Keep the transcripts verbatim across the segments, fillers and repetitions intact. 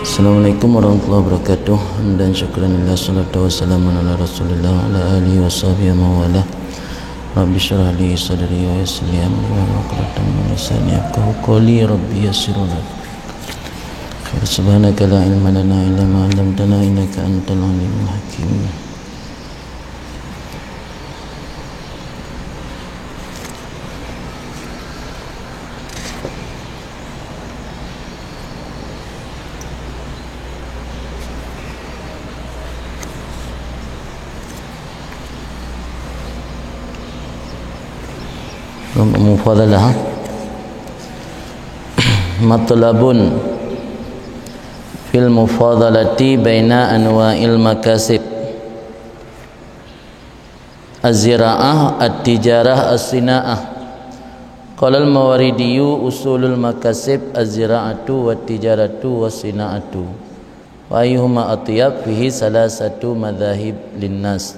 Assalamualaikum warahmatullahi wabarakatuh. Hamdan syukran lillah, salatu wassalamu ala Rasulillah wa ala alihi wa sahbihi wa man walah. Rabbi syrah li sadri wa yassir li amri wa hlul uqdatam min lisani yafqahu qawli. Rabbi yassir wa la tu'assir. Subhanaka la ilma lana illa ma 'allamtana innaka antal alimul hakim. Mufadalah. Matlabun fil mufadalati baina anwa'il makasib. Az-zira'ah, at-tijarah, as-sina'ah. Qala al-Mawardi, usulul makasib az-zira'atu wat-tijaratu was-sina'atu. Wa ayyuhuma atyab, fihi salasatu madzahib linnas.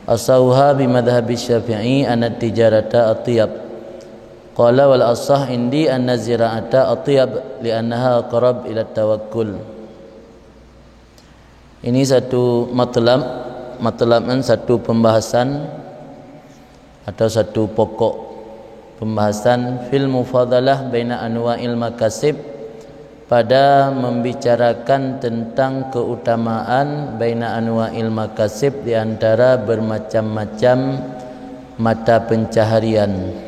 Asahhuha bi madzhabi Syafi'i anna tijarata atyab. Qala wal asah indi anna zira'ata atyab li'annaha aqrab ila tawakkul. Ini satu matlab, matlab nyan satu pembahasan atau satu pokok pembahasan fil mufadalah baina anwa'il makasib, pada membicarakan tentang keutamaan baina anwa'il makasib, di antara bermacam-macam mata pencaharian.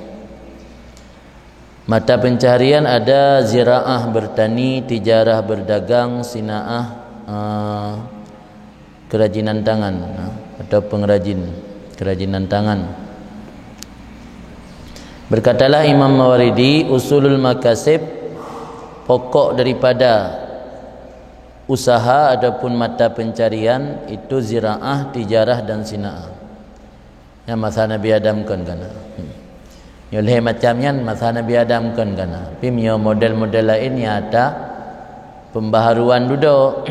Mata pencaharian ada ziraah, bertani, tijarah, berdagang, sinaah, eh, kerajinan tangan, eh, atau pengrajin, kerajinan tangan. Berkatalah Imam Mawardi, usulul makasib, pokok daripada usaha ataupun mata pencarian itu ziraah, tijarah, dan sinaah. Nyan masa Nabi Adam kon kana. Hmm. Nyoe lhée macam nyan masa Nabi Adam kon kana. Tapi meunyoe model-model laén nyata pembaharuan dudoe.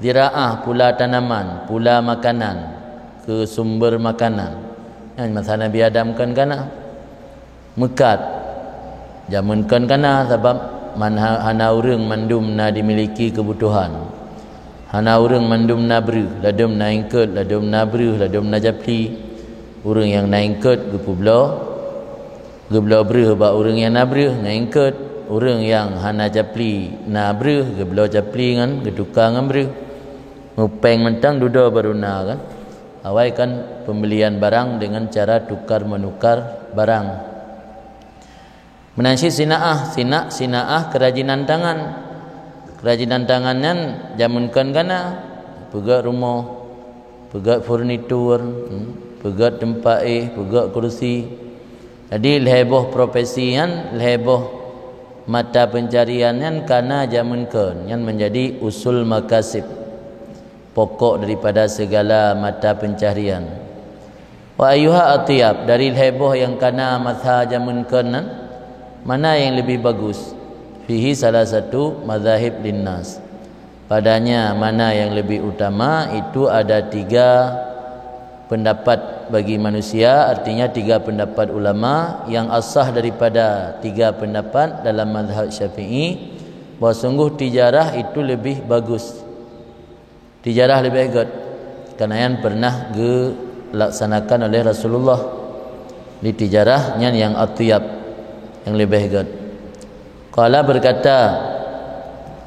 Ziraah, pula tanaman, pula makanan, ke sumber makanan. Nyan masa Nabi Adam kon kana. Meukat. Jameun kon kana, sabab man-, ha-, hana ureuëng mandum na dimiliki keubutuhan. Hana ureuëng mandum na breuh, ladôm na ingkot, ladôm na breuh, ladôm na japli. Ureuëng nyang na ingkot geupeubloe, geubloe breuh bak ureuëng nyang na breuh ngon ingkot. Ureuëng nyang hana japli na breuh, geubloe japli ngon geutuka ngon breuh. Meupéng mantong dudoe barô na kan. Awai kan pembelian barang dengan cara tukar menukar barang. Meunan cit sinaah, sina-, sinaah kerajinan tangan. Kerajinan tangan nyan jameun kon kana, peugét rumoh, peugét furnitur, hmm, peugét teumpat éh, peugét kursi. Jadi lhée boh profesi nyan, lhée boh mata pencarian nyan kana jameun kon, nyan menjadi usul makasib, pokok daripada segala mata pencaharian. Wa ayyuha atyab, dari lhée boh nyang kana masa jameun kon nyan, mana nyang leubeh bagus? Fihi salasatu madzahib linnas. Padanya mana yang lebih utama, itu ada tiga pendapat bagi manusia, artinya tiga pendapat ulama. Yang asah daripada tiga pendapat dalam mazhab Syafi'i, bahwa sungguh tijarah itu lebih bagus. Tijarah leubeh gét, karena nyan pernah geulaksanakan oleh Rasulullah. Di tijarah nyan nyang atyab, nyang leubeh gét. Qala, berkata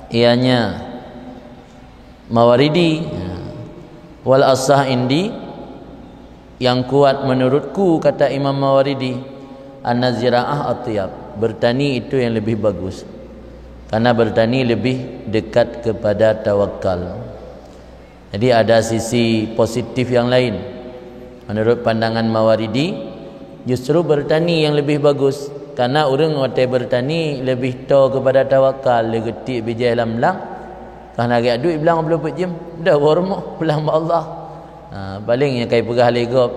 ianya Mawardi, wal asah indi, yang kuat menurutku, kata Imam Mawardi, anna ziraah atyab, bertani itu yang lebih bagus. Karena bertani lebih dekat kepada tawakal. Jadi ada sisi positif yang lain. Menurut pandangan Mawardi, justru bertani yang lebih bagus. Karena ureuëng watée bertani lebih toe kepada tawakal, lé geutiek bijéh lam blang. Ka hana geujak duek blang bloe peuet jeuem, dah woe rumoh, pulang bak Allah. Ha, paléng nyang ka jipeugah lé gob,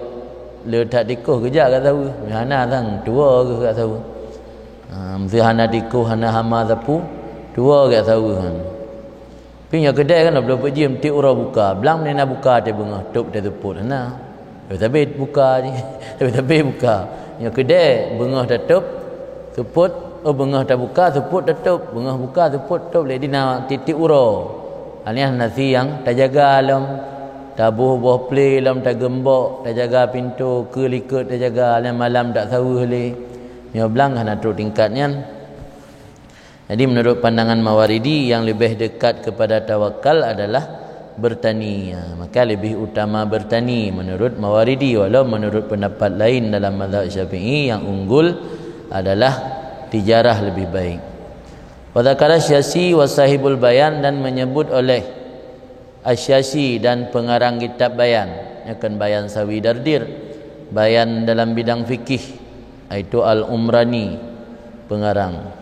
le that tikoh geujak gata weueh. Hana sang tuwoe geuh gata weueh. Ha, meuseu hana tikoh, hana hama sapeue, tuwoe gata weueh. Pi nyoe keudè kan bloe peuet jeuem tiep uroe buka, blang meunan na buka teuh beungoh tôb teuh seupôt hana. Tapi-tapi buka jih, tapi-tapi buka. Nyoe keudè beungoh tatôb, seupôt Beungoh tabuka, seupôt tatôp, beungoh buka, seupôt tatôp, lé dina tiep-tiep uroe. Nyan nasi nyang tajaga lom, taboh boh plé lom, tageumbok, tajaga pintoe, keu likot tajaga, nyan malam tak saweuh lé. Nyoe blang hana trok tingkat nyan. Jadi, menurut pandangan Mawaridi, yang lebih dekat kepada tawakal adalah bertani. Ya, maka lebih utama bertani menurut Mawaridi, walau menurut pendapat lain dalam mazhab Syafi'i, yang unggul adalah tijarah lebih baik. Wa dzakara Syasi wa sahibul bayan, dan menyebut oleh Asy-Syasi dan pengarang kitab Bayan, nyoe kan Bayan Sawi Dardir, Bayan dalam bidang fikih, yaitu Al-Umrani pengarang.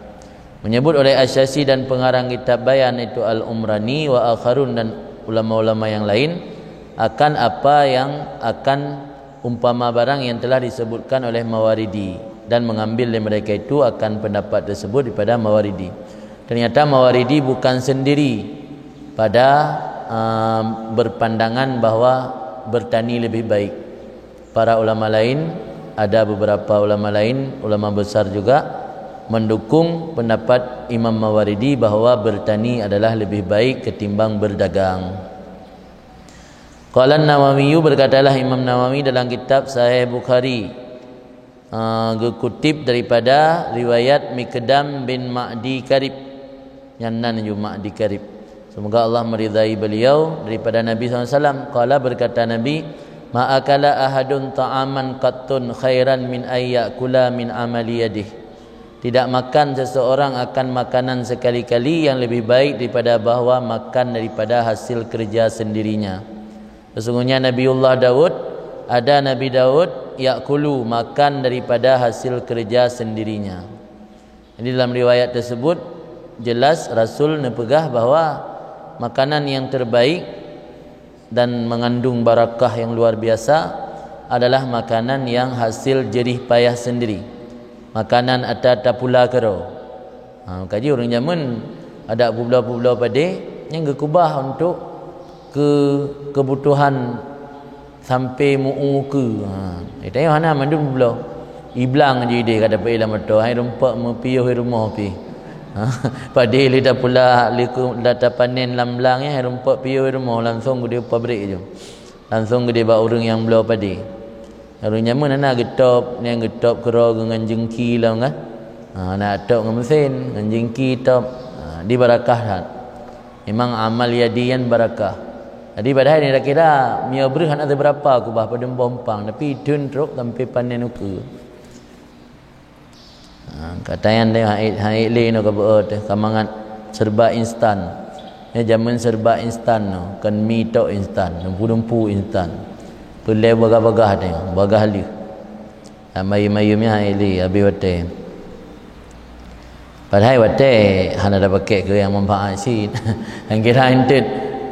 Menyebut oleh Asy-Syasi dan pengarang kitab Bayan, yaitu Al-Umrani, wa akharun, dan ulama-ulama yang lain, akan apa yang akan umpama barang yang telah disebutkan oleh Mawaridi, dan mengambil dari mereka itu akan pendapat tersebut daripada Mawaridi. Ternyata Mawaridi bukan sendiri pada, um, berpandangan bahwa bertani lebih baik. Para ulama lain, ada beberapa ulama lain, ulama besar juga, mendukung pendapat Imam Mawaridi bahwa bertani adalah lebih baik ketimbang berdagang. Qala Nawawi, berkatalah Imam Nawawi dalam kitab Sahih Bukhari, ah, geukutip daripada riwayat Miqdam bin Ma'di Karib, nyan nan ju Ma'di Karib, semoga Allah meridai beliau, daripada Nabi sallallahu alaihi wasallam, qala, berkata Nabi, "Ma akala ahadun ta'aman qattun khairan min ay ya'kula min amali yadih." Tidak makan seseorang akan makanan sekali-kali yang lebih baik daripada bahwa makan daripada hasil kerja sendirinya. Sesungguhnya Nabiullah Daud, ada Nabi Daud, ya'kulu, makan daripada hasil kerja sendirinya. Jadi, dalam riwayat tersebut, jelas Rasul neupeugah bahwa makanan yang terbaik dan mengandung barakah yang luar biasa adalah makanan yang hasil jerih payah sendiri. Makanan ata tapula keudroe. Ha, kaji ureuëng jameun adak peubloe-peubloe padé nyang geukubah untuk keu-, kebutuhan sampai meu-ukeue. Ha, eh, tanyoe hana mandum peubloe. Iblang je idéh ka dapeuet lam moto, hai rumpok meupiôh i rumoh pih. Ha, padé lé tapula, lé ku-, la tapanen lam blang nyan, hai rumpok piôh i rumoh, langsong geudeh pabrik ju. Langsong geudeh bak ureuëng nyang bloe padé. Ureuëng jameun hana geutôb, nyang geutôb keudroe ngon jeungki lom kan. Ha, na tôb ngon meusén, ngon jeungki tôb. Ha, di barakah that. Memang amal yadi nyan barakah. Jadi padahai ni kira-kira meunyoe breueh hana seubeurapa kubah padum boh umpang, tapi theun trok sampai panen ukeue. Ha, ka tayan deh, hai, hai lé nyoe ka beuet, ka mangat serba instan. Ya, jameun serba instan nyoe, kon mi tok instan, dumpu-dumpu instan. Peulée bagah-bagah deh, bagah lheueh. Mayum-mayum nyan hai lé, habéh watée. Padahai watée hana tapakék keu nyang manfaat cit. Nyang kira entet,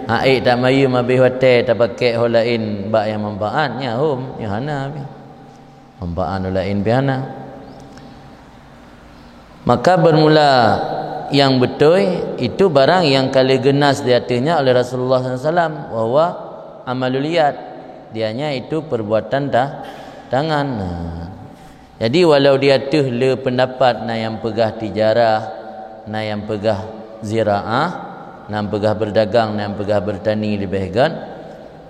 hai tak mayum habéh watée tapakék ho laén bak nyang manfaat, nyan hom, nyan hana habéh. Manfaat ho laén pih hana. Maka bermula yang beutôi itu barang yang ka lheueh geunas di ateueh nyan oleh Rasulullah sallallahu alaihi wasallam, wa huwa amalul yad, dianya itu perbuatan ta-, tangan. Nah. Jadi walau di ateueh le pendapat na nyang peugah tijarah, na nyang peugah ziraah, na nyang peugah berdagang, na nyang peugah bertani leubeh gét.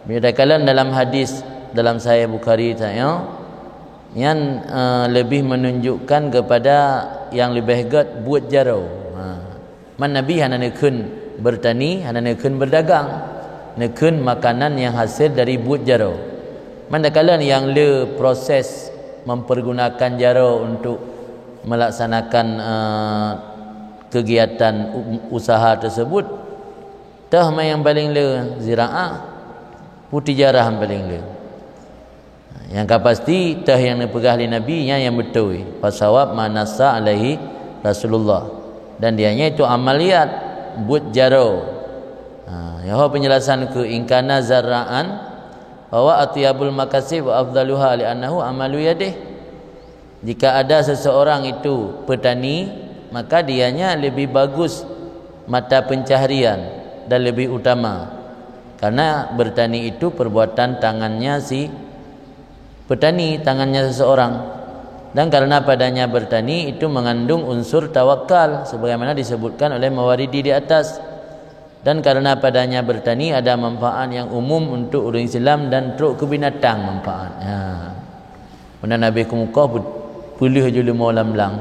Meunyoe takalon dalam hadis dalam Sahih Bukhari tanyoe, nyan, eh, lebih menunjukkan kepada yang leubeh gét buet jaroe. Ha. Man Nabi hana neukheun bertani, hana neukheun berdagang. Neukheun makanan nyang hasil dari buet jaroe. Man takalon nyang le proses mempergunakan jaroe untuk melaksanakan, eh, kegiatan u-, usaha tersebut, toh ma nyang paleng le ziraah, peue tijarah nyang paleng le. Nyang ka pasti, teuh nyang neupeugah lé Nabi, nyan nyang beutôi. Fasawab ma nassa alaihi Rasulullah. Dan dianya itu amaliyat, buet jaroe. Ha, nyoe penjelasan keu in kana zarra'an, bahwa atyabul makasib wa afdaluha li'annahu amalu yadih. Jika ada seseorang itu petani, maka dianya lebih bagus mata pencaharian dan lebih utama. Karena bertani itu perbuatan tangannya si petani, tangannya seseorang. Dan karena padanya bertani itu mengandung unsur tawakal, sebagaimana disebutkan oleh Mawardi di atas. Dan karena padanya bertani ada manfaat yang umum untuk ureuëng Islam dan trok keu binatang manfaat. Ha. Meunan habéh keumukoh, pu-, peuleueh ju leumo lam blang.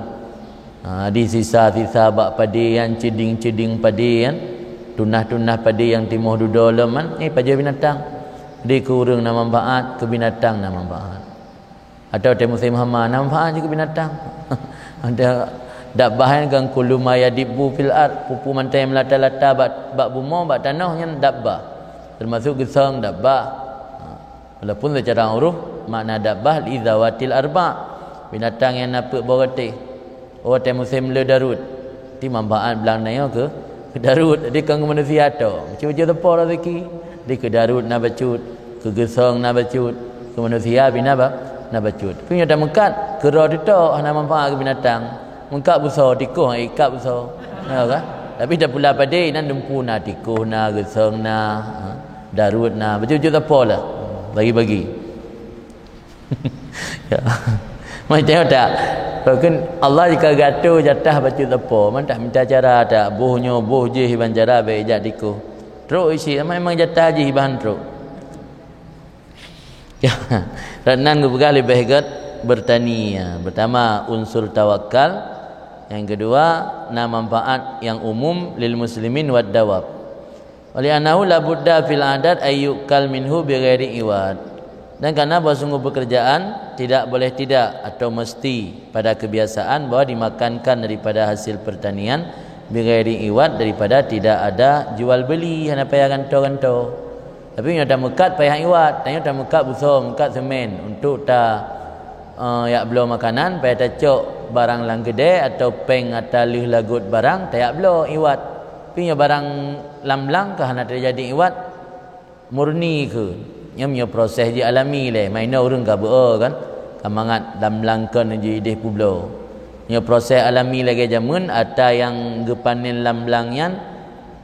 Ha, di sisa-sisa bak padé nyan, ceuding-ceuding padé nyan, tunah-tunah padé nyang timoh dudoe lom nyan, eh, pajoh binatang. Di keu ureuëng na manfaat, keu binatang na manfaat. Atau watée musém hama, na manfaat jih keu binatang. Ada dabbah nyan kan, kullu ma yadibbu fil ard, peue-peue mantong nyang meulata-lata bak, bak bumoe, bak tanoh nyan dabbah. Teumasok geusong dabbah. Ha. Walaupun seucara uruh makna dabbah li zawatil arba', binatang nyang na peuet boh gatéh. Oh, watée musém le daruet, ti manfaat blang nyoe keu, keu daruet, jadi kon keu manusia tok. Bacut-bacut teupeu raseuki, jadi keu daruet na bacut, keu geusong na bacut, keu manusia pih na ba-, na bacut. Tapi nyoe tameukat, keu droe teutok hana manfaat keu binatang. Meukat busoe, tikoh, ikat busoe. Ya kan? Tapi tapula padé, inan dumpu na, tikoh na, geusong na, ha, daruet na, bacut-bacut teupeu lah. Bagi-bagi. Ya. Macam tak? Bahkan Allah jika geuatoe jatah bacut teupeu, man tak minta cara tak, boh nyoe, boh jih, iban cara bék jak tikoh. Trok isi, memang jatah jih iban trok. Ya. Rot nan geupeugah leubeh gét bertani, ya. Pertama, unsur tawakal. Yang kedua, na manfaat yang umum lil muslimin wad dawab. Wa li annahu la budda fil adat ay yu'kal minhu bi ghairi iwad. Dan karena bahwa sungguh pekerjaan tidak boleh tidak atau mesti pada kebiasaan bahwa dimakankan daripada hasil pertanian bi ghairi iwad, daripada tidak ada jual beli, hana payah gantoe-gantoe. Tapi nyoe tameukat payah iwad, tanyoe tameukat busoe, meukat semen untuk ta, eh, yak bloe makanan, payah tacok barang lam keudè atau péng ata lheueh lagot barang, tayak bloe iwad. Tapi nyoe barang lam blang ka hana teujadi iwad, murni keu. Nyoe meunyoe proses jih alami lé, ma inoe ureuëng ka beu kan, ka mangat lam blang kon jih idéh peubloe. Nyoe proses alami lagée jameun, ata nyang geupanen lam blang nyan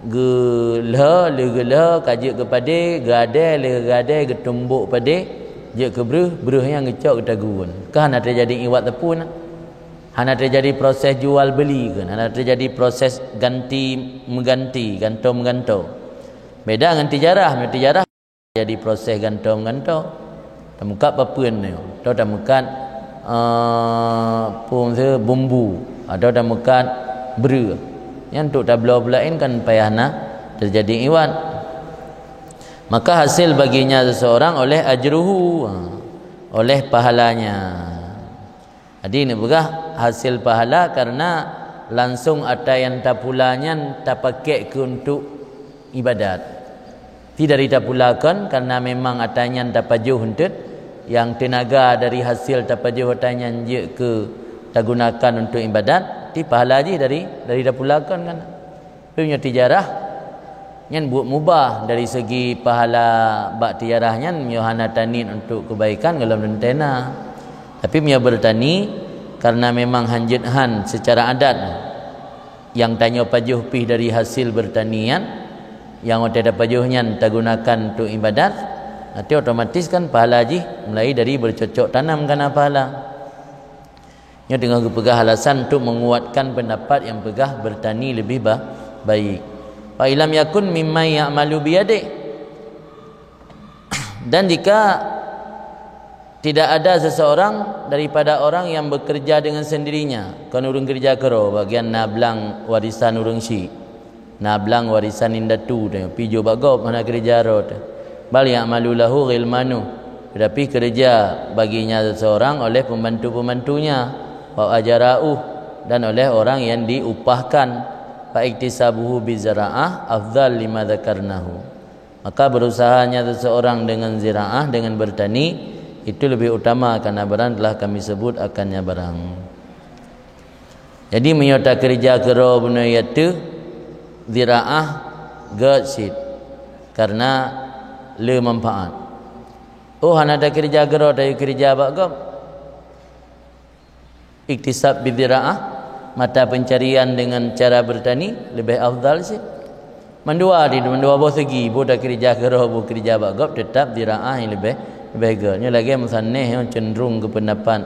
geulhö, lheueh geulhö ka jeuet keu padé, geuadée, lheueh geuadée geutumbok padé, jeuet keu breueh, breueh nyan geucok geutagun. Ka hana teujadi iwad teupeu na. Hana teujadi proses jual beli keu, hana teujadi proses ganti meuganti, gantoe meugantoe. Beda ngon tijarah, meunyoe tijarah jadi proses gantoe meugantoe. Tameukat papeuen nyoe, atau tameukat, eh, peue, bumbu, atau tameukat breueh. Nyan untuk tabloe peulaén kan payah na teujadi iwad. Maka hasil baginya seseorang oleh ajruhu, ha, oleh pahalanya. Jadi neupeugah hasil pahala karena langsung ata nyang tapula nyan tapakék keu untuk ibadat. Ti dari tapula kon karena memang ata nyan tapajoh eunteuk, nyang teunaga dari hasil tapajoh ata nyan jeuet keu tagunakan untuk ibadat, ti pahala jih dari, dari tapula kon kan. Tapi meunyoe tijarah, nyan buet mubah dari segi pahala bak tijarah nyan, meunyoe hana taniet untuk keubaikan gohlom teuntée na. Tapi meunyoe beurtani, karena memang hanjeuet han seucara adat, nyang tanyoe pajoh pih dari hasil beurtani nyan, nyang watée tapajoh nyan tagunakan untuk ibadat, nanti otomatis kan pahala jih mulai dari beucocok tanam kana pahala. Nyoe teungoh geupeugah alasan untuk menguatkan pendapat nyang peugah beurtani leubeh ba-, baik. Fa illam yakun mimman ya'malu biyadih. Dan jika tidak ada seseorang daripada orang yang bekerja dengan sendirinya, kon ureuëng keureuja keudroe, bagian na blang warisan ureuëng syik. Na blang warisan indatu teuh, pi jok bak gob hana keureuja droe teuh. Bal ya'malu lahu ghilmanuh, tetapi keureuja baginya seseorang oleh pembantu-pembantunya, wa ajara'uh, dan oleh orang yang diupahkan, fa iktisabuhu bizara'ah afdal lima dzakarnahu. Maka berusahanya seseorang dengan ziraah, dengan bertani, itu lebih utama karena barang telah kami sebut akannya barang. Jadi meunyoe takeureuja keudroe bunoe ateueh ziraah, gét cit, karena le manfaat. Oh, hana takeureuja keudroe, tayue keureuja bak gob. Iktisab biziraah, mata pencarian dengan cara bertani, lebih afdal cit. Mandua di mandua boh segi, boh takeureuja keudroe, boh keureuja bak gob, tetap ziraah nyang lebih, lebih gét. Nyoe lagée musannif nyang cenderung keu pendapat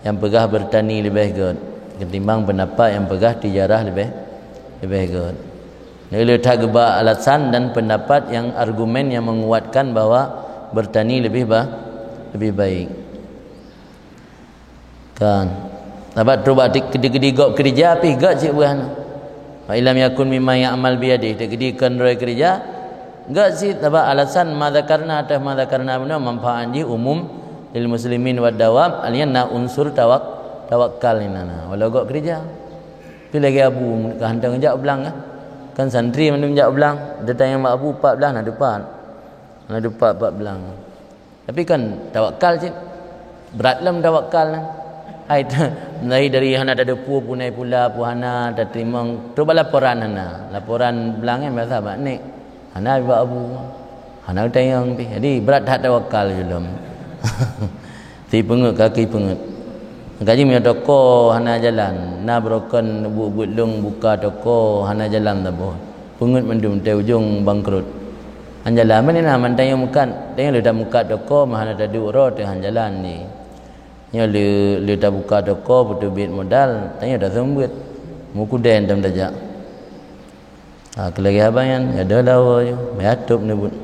nyang peugah bertani leubeh gét ketimbang pendapat nyang peugah tijarah leubeh, leubeh gét. Jadi, le that geuba alasan dan pendapat nyang argumen nyang menguatkan bahwa bertani lebih ba-, lebih baik. Kan? Sabab trok bak ti-, keudi-keudi gob keurija pih gét cit buah na. Fa illam yakun mimma ya'mal biyadih, keudi kon droe keurija, gét cit, sabab alasan ma dzakarna ateueh ma dzakarna bunoe manfaat jih umum lil muslimin wad dawab, alian na unsur tawak-, tawakal inan na. Walau gob keurija. Pi lagèe abu ka hantom jak blang kan. Kan santri mandum jak blang, datang nyang bak abu pat blang na dupat. Na dupat pat blang. Tapi kan tawakal cit. Brat lom tawakal nyan. Hai, mulai dari hana tadeupue punai pula, pu hana tateurimong. Trok bak laporan hana. Laporan blang nyan biasa bak nek. Hana bak abu. Hana tayang pih. Jadi brat that tawakal jih lom. Ti peungeut kaki peungeut. Kaji meunyoe toko hana jalan, na beurokon buet-buet lôn buka toko hana jalan saboh. Peungeut mandum teuh ujong bangkrot. Han jalan, meunan na mantong nyang mukat. Tanyoe le tamukat toko, meuhana taduek droe teuh han jalan jih. Nyoe le, le tabuka toko, beuteubiet modal, tanyoe taseumeubeuet. Mukuden tam tajak. Ha, keulagèe haba nyan, ya dah lawa ju, ya top neubeuet.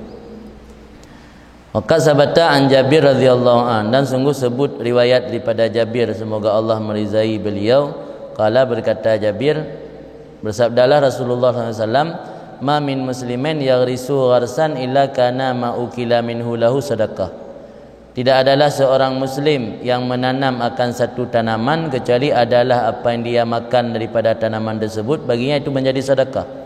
Wa qad sabata an Jabir radhiyallahu an, dan sungguh sebut riwayat daripada Jabir, semoga Allah meridai beliau, qala, berkata Jabir, bersabdalah Rasulullah sallallahu alaihi wasallam, "Ma min muslimin yaghrisu gharsan illa kana ma ukila minhu lahu sadaqah." Tidak adalah seorang muslim yang menanam akan satu tanaman kecuali adalah apa yang dia makan daripada tanaman tersebut baginya itu menjadi sedekah.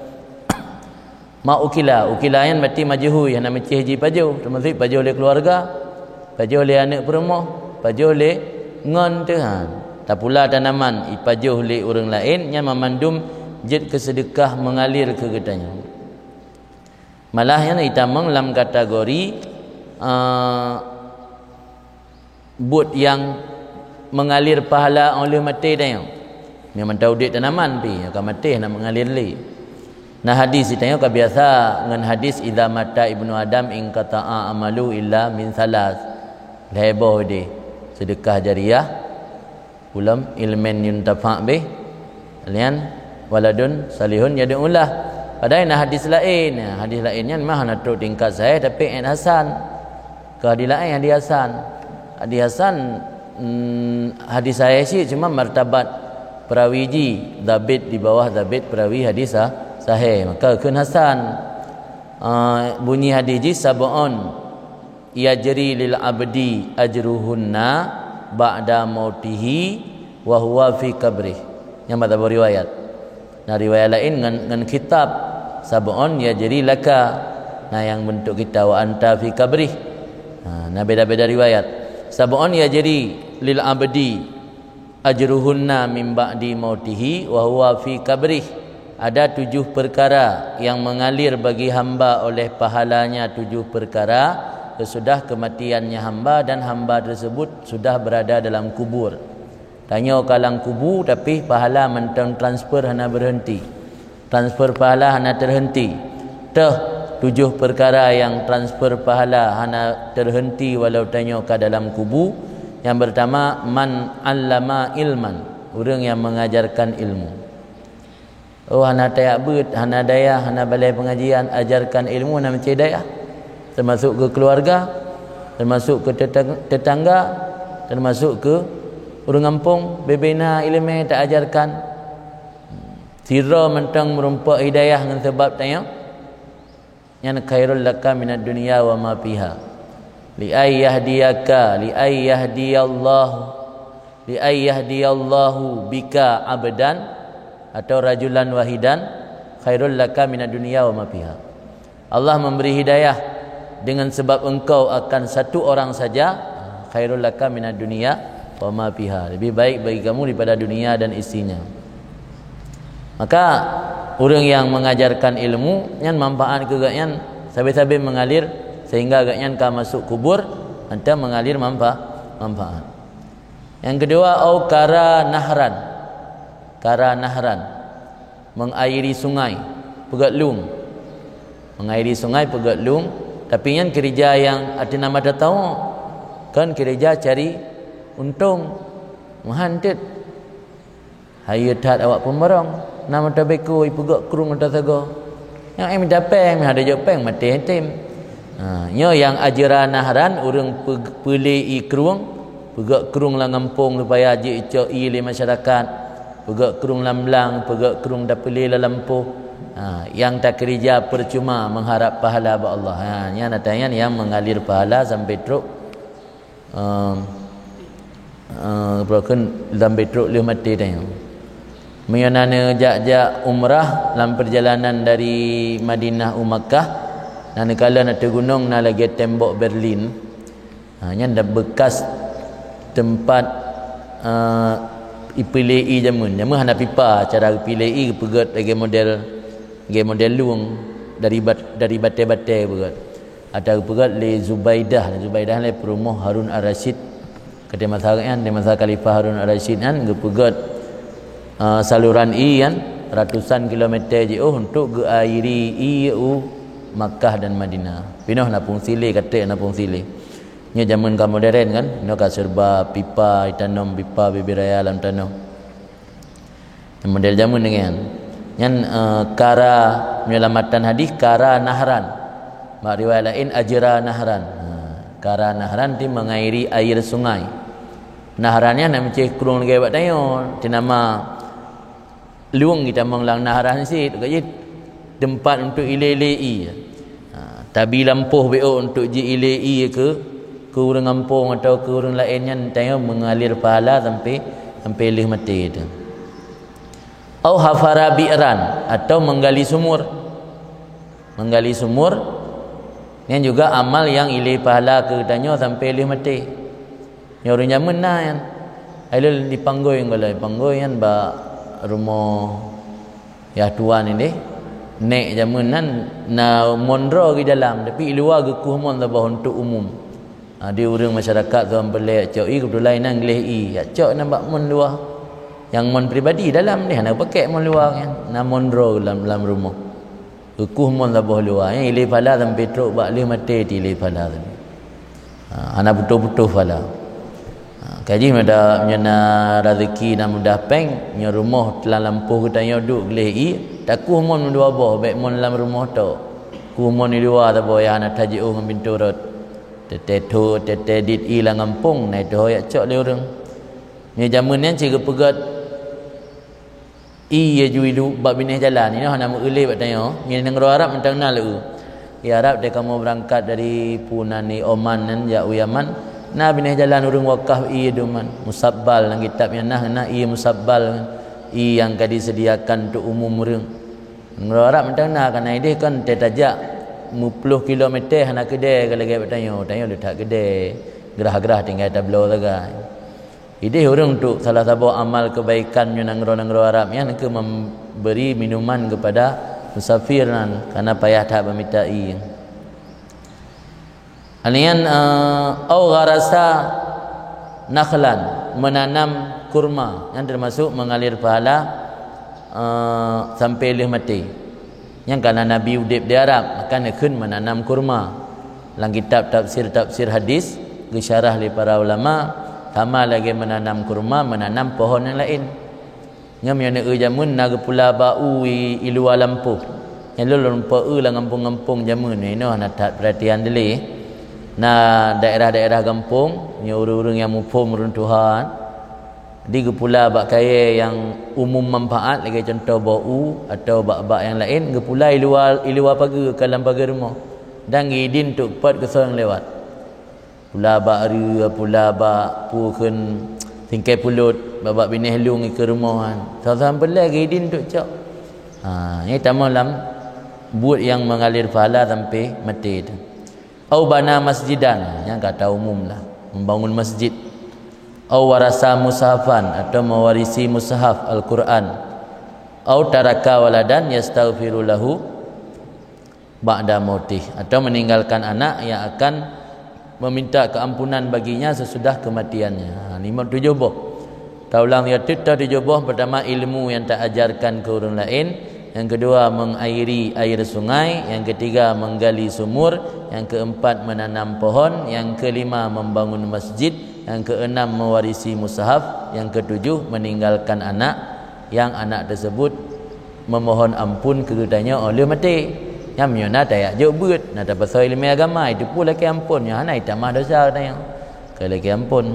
Ma ukila, ukila nyan berarti majhui, hana meucéh jipajoh, termasuk pajoh lé keluarga, pajoh lé aneuk peurumoh, pajoh lé ngon Tuhan. Tapula tanaman ipajoh lé ureuëng laén, nyan mamandum jeuet keu seudeukah mengalir keu geutanyoe. Malah nyan itamong lam kategori, eh, buet nyang mengalir pahala óh lheueh maté tanyoe. Nyang mantong udeb tanaman pih, nyang ka maté hana mengalir lé. Nah, hadis tanyoe ka biasa ngon hadis, "Idza mata ibnu Adam inqata'a amalu illa min salas." Lhée boh deh, sedekah jariah, ulôn ilmin yuntafa bih, lian waladun salihun yad'ulah. Padahai na hadis laén, hadis laén nyan mah na trok tingkat sahih tapi ét hasan. Keu hadis laén hadis hasan. Hadis hasan, mm, hadis sahih cit cuma martabat perawi ji zabit di bawah zabit perawi hadis sa-, sahih. Maka kheun hasan. Ah, bunyi hadis ji sab'un yajri lil abdi ajruhunna ba'da mautihi wa huwa fi qabrih. Nyang mata riwayat. Na riwayat laén ngon, ngon khitab, "Sab'un yajri laka." Na nyang bentuk khitab, "Wa anta fi qabrih." Ha, na beda-beda riwayat. "Sab'un yajri lil abdi ajruhunna min ba'di mautihi wa huwa fi qabrih." Ada tujuh perkara yang mengalir bagi hamba oleh pahalanya, tujuh perkara sesudah kematiannya hamba dan hamba tersebut sudah berada dalam kubur. Tanyoe ka lam kubu, tapi pahala mantong transfer hana berhenti. Transfer pahala hana terhenti. Teuh tujoh peukara nyang transfer pahala hana terhenti walau tanyoe ka dalam kubu. Nyang pertama, man allama ilman, ureuëng nyang mengajarkan ilmu. Oh, hana tajak beuet, hana dayah, hana balai pengajian, ajarkan ilmu na meucé dayah. Termasuk ke keluarga, termasuk ke tetang-, tetangga, termasuk ke ureuëng gampông, bebena ileumé taajarkan. Sidroe mantong meurumpok hidayah ngon sabab tanyoe. Nyan khairul laka minad dunya wa ma fiha. Li ay yahdiyaka, li ay yahdiyallahu, li ay yahdiyallahu bika abdan atau rajulan wahidan khairul laka minad dunya wa ma fiha. Allah memberi hidayah dengan sebab engkau akan satu orang saja, khairul laka minad dunya wa ma fiha. Lebih baik bagi kamu daripada dunia dan isinya. Maka, ureuëng nyang mengajarkan ilmu, nyan manfaat keu gobnyan sabe-sabe mengalir, sehingga gobnyan ka masuk kubur, mantong mengalir manfa-, manfaat. Yang kedua, au kara nahran. Kara nahran. Mengairi sungai, peugét lueng. Mengairi sungai, peugét lueng. Tapi nyan keureuja nyang ateueh nama tatawö. Kon keureuja cari untông. Meuhan teuk. Hayeue that awak peumeurong, na meutabeko ipeugöt krueng ata sagoe. Nyang éh mita péng, meuhan jok péng maté item. Ha, nyoe nyang ajra nahran, ureuëng pe-, peulé ié krueng, peugöt krueng lam gampông supaya jicok ié lé masyarakat, peugöt krueng lam blang, peugöt krueng tapeulé lam lampôh. Ha, nyang takeurija percuma mengharap pahala bak Allah. Ha, nyan ata nyan nyang mengalir pahala sampai trok Ehm, eh, peue kheun, sampai trok lheueh maté tanyoe. Meunyoe na neujak-jak umrah lam perjalanan dari Madinah u Makkah, na neukalon ateueh gunong na lagée tembok Berlin. Ha, nyan dah bekas teumpat, eh, ipiléi jameun. Jameun hana pipa, cara ipiléi geupeugöt lagée model, lagée model lueng dari bat-, dari batée-batée beugöt. Ata geupeugöt lé Zubaidah. Zubaidah lé peurumoh Harun Ar-Rasyid. Keudeh masa nyan, di masa Khalifah Harun Ar-Rasyid nyan geupeugöt, eh, saluran ié nyan ratusan kilometer jiôh untuk geuairi ié u Makkah dan Madinah. Pinoh na fungsi lé, katrek na fungsi lé. Nyoe jameun ka modern kan, nyoe ka serba pipa, itanom pipa bibir raya lam tanoh. Model jameun dengan nyan, eh, kara, meunyoe lam matan hadis, kara nahran. Bak riwayat laén, ajra nahran. Ha, kara nahran ti mengairi air sungai. Nahran nyan na meucéh krueng lagée bak tanyoe, ti nama lueng, itamong lam nahran cit, ka jih teumpat untuk ilé-ilé ié. Ha, tabi lampôh beu untuk ji ilé ié keu, keu ureuëng gampông atau keu ureuëng laén nyan, tanyoe mengalir pahala sampai, sampai lheueh maté tu. Au hafara bi'ran, atau menggali sumur. Menggali sumur, nyan juga amal nyang ilé pahala keu tanyoe sampai lheueh maté. Nyoe ureuëng jameun na nyan. Hai lôn di Panggoi, kalau di Panggoi nyan bak rumoh yah tuan ideh. Nék jameun nan na mon droe di dalam, tapi i luwa geukueh mon saboh untuk umum. Ha, di ureuëng masyarakat saban peureulée cok ié, keubeutulan inan gleh ié, jak cok nan bak mon luwa. Nyang mon pribadi dalam deh, hana pakèk mon luwa nyan. Na mon droe lam, lam rumoh. Geukueh mon saboh luwa, nyan ilé pahala sampai trok bak lheueh maté ti ilé pahala tadi. Ha, hana putôh-putôh pahala. Ha, ka jih meunyoe na rezeki na mudah péng, nyoe rumoh lam lampôh geutanyoe duek gleh ié, takueh mon meudua boh, bék mon lam rumoh tok. Kueh mon di luwa saboh nyang hana tajiôh ngon pintoe rot. Teuté thô, teuté dit ié lam gampông, na i teuh jak cok lé ureuëng. Nyoe jameun nyan cit geupeugöt ié ju ilu bak binéh jalan, inoe hana meu-eu lé bak tanyoe. Ngon nanggroe Arab mantong na lé-eu. Di Arab teuh kamoe beurangkat dari punan di Oman nyan jak u Yaman, na binéh jalan ureuëng wakaf ié duman. Musabbal, lam kitab nyan na, na ié musabbal, ié nyang ka disediakan untuk umum ureuëng. Nanggroe Arab mantong na, kana ideh kan teuh tajak meuploh kilometer hana keudè ka lagée bak tanyoe, tanyoe le that keudè, grah-grah tinggai tabloe sagai. Ideh ureuëng untuk salah saboh amal kebaikan nyoe nanggroe-nanggroe Arab nyan keu memberi minuman kepada musafir nan, kana payah that bak mita ié. Anian, eh, au gharasa nakhlan, menanam kurma, nyan termasuk mengalir pahala, eh, sampai lheueh maté. Nyang kana Nabi udeb di Arab, maka neukheun menanam kurma. Lam kitab tafsir-tafsir hadis, geusyarah lé para ulama, sama lagée menanam kurma, menanam pohon nyang laén. Ngon meunyoe neu-eu jameun na geupula bak u i, i luwa lampôh. Nyan lôn, lôn peu-eu lam gampông-gampông jameun, inoe hana that peuratian dilée. Na daerah-daerah gampông, nyoe ureuëng-ureuëng nyang muphom ureuëng tuha, di geupula bak kayée nyang umum manfaat, lagée contoh boh u atau bak-bak nyang laén, geupula i luwa, i luwa pageue, ka lam pageue rumoh. Dan geuidin trok pat keu soe nyang lewat. Pula bak reu, pula bak peue kheun singkai pulot, bak, bak binéh lueng ikeue rumoh nyan. Saban-saban peureulée geuidin trok cok. Ha, nyan tamong lam buet nyang mengalir pahala sampai maté tu. Au bana masjidan, nyang kata umum lah, membangun masjid. Au warasa mushafan, atau mewarisi mushaf Al-Quran. Au taraka waladan yastaghfiru lahu ba'da mautih, atau meninggalkan anak yang akan meminta keampunan baginya sesudah kematiannya. Ha, lima, tujoh boh. Taulang ya, tujoh boh. Pertama, ilmu yang tak ajarkan ke orang lain. Yang kedua, mengairi air sungai. Yang ketiga, menggali sumur. Yang keempat, menanam pohon. Yang kelima, membangun masjid. Nyang keenam, mewarisi mushaf. Nyang ketujuh, meninggalkan anak, nyang anak tersebut memohon ampun keu geutanyoe óh lheueh maté. Nyan meunyoe na tajak jok beuet, na tapasoe ileumèe agama, itu pun lakèe ampon, nyoe hana itamah dosa geutanyoe. Keu lakèe ampon.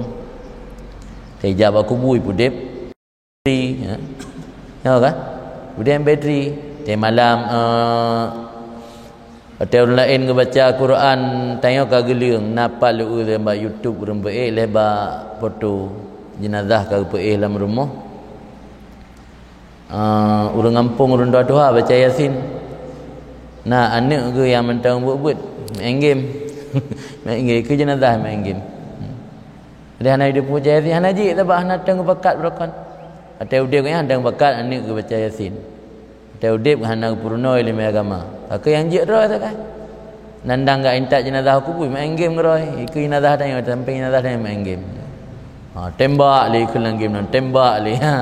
Tajak bak kubu ipeudeb. Bateri, ya. Nyoe kan? Kemudian bateri. Teumalam, eh, watèe ureueng laén geubaca Quran, tanyoe ka geuleueng, na pat leueu bak YouTube ureueng peuéh lé bak foto jenazah ka geupeuéh lam rumoh. Eh, ureueng gampông, ureueng tuha-tuha baca Yasin. Na aneuk geuh nyang mantong buet-buet, main game. Main game, keu jenazah main game. Jadi hana ideupu jai, hana jeuet sabab hana teueng pakat beurokon. Watèe udeb nyan hana teueng pakat aneuk geuh baca Yasin. Watèe udeb hana geupeurunoe ileumèe agama. Pakon nyang jeuet droe sagai. Nandang gak intat jenazah kubu, main game droe. Ikeu jenazah tanyoe, sampéng jenazah tanyoe main game. Ha, tembak lé ikeu lam game nyan, tembak lé. Ha.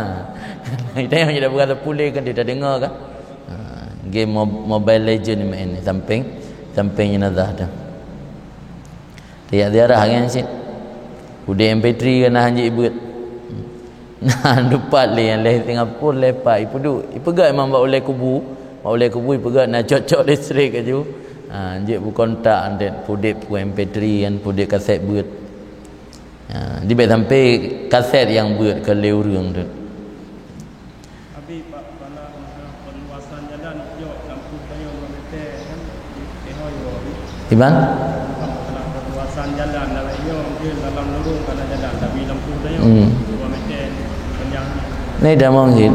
Tanyoe nyang dak peugah sapeue lé kan, dia tak dengar kan. Ha, game mob-, Mobile Legend main sampéng, sampéng jenazah tu. Tiep ziarah nyan cit. Udeb M P three ka na hanjeuet beuet. Na dupat lé nyang lhèe Singapura, lhèe pat ipeuduek. Ipeugöt memang bak ulèe kubu. Bak ulèe kubu ipeugöt na cok-cok listrik laju. Ha, jeuet beukontak, udeb, udeb peue M P three kan, udeb kaset beuet. Ha, di bèk sampai kaset nyang beuet keu lé ureueng tu. Abi, Pak, bala perluasan jalan jok lampôh tanyoe dua meter kan, di Tehoi, Abi. Iban? Bala perluasan jalan dalam nyoe, mungkin dalam lorong kana jalan, tapi lampôh tanyoe Hmm. dua meter panjang. Ni dah mungkin.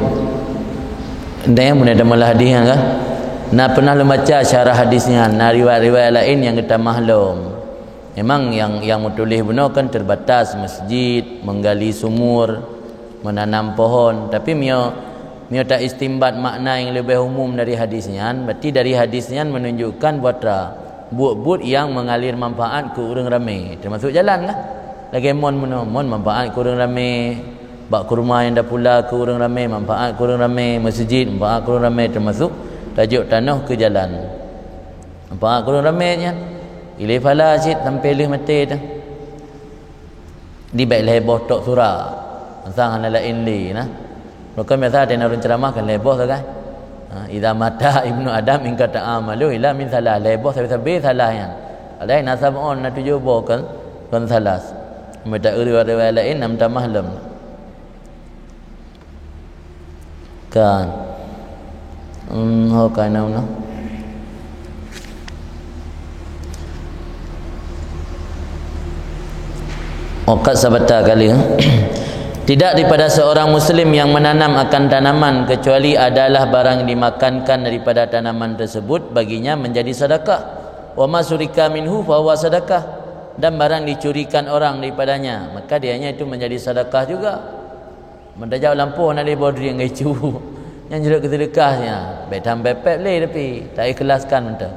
Dan yang punya dah malah hadis kan? Nah, pernah lu baca syarah hadisnya, nah, riwayat-riwayat lain yang kita maklum. Memang yang, yang meutuléh bunoe kan terbatas, masjid, menggali sumur, menanam pohon. Tapi mio, mio ta istimbat makna yang lebih umum dari hadis nyan, berarti dari hadis nyan menunjukkan buat ra, buet-buet yang mengalir manfaat keu ureueng ramé, termasuk jalan lah. Lagèe mon meunoe, mon manfaat keu ureueng ramé, bak kurma nyang dapula keu ureueng ramé, manfaat keu ureueng ramé, masjid, manfaat keu ureueng ramé, termasuk tajok tanoh keu jalan. Nampak ureueng ramé nyan. Ilèe phala cit sampai lheueh maté dah. Di bèk lhèe boh tok sura. Masa hana laén lé nah. Maka biasa ada ureueng ceramah kan lhèe boh sagai. Ha, idza mata ibnu Adam inqata'a amaluhu illa min salah, lhèe boh sabe-sabe salah nyan. Padahai na sab'un, na tujoh boh kan, kan salah. Meuta riwayat-riwayat laén nam tamah lom. Kan. Hmm, ho kana una. Okat sabata kali, eh? Tidak daripada seorang muslim yang menanam akan tanaman kecuali adalah barang dimakankan daripada tanaman tersebut baginya menjadi sedekah. Wa ma surika minhu fahuwa sadaqah. Dan barang dicurikan orang daripadanya, maka dianya itu menjadi sedekah juga. Meutajak lampôh na lé boh drien ngon icu. Nyan jeuet keu seudeukah nyan. Bèk tham pép-pép lé tapi ta ikhlaskan mantong.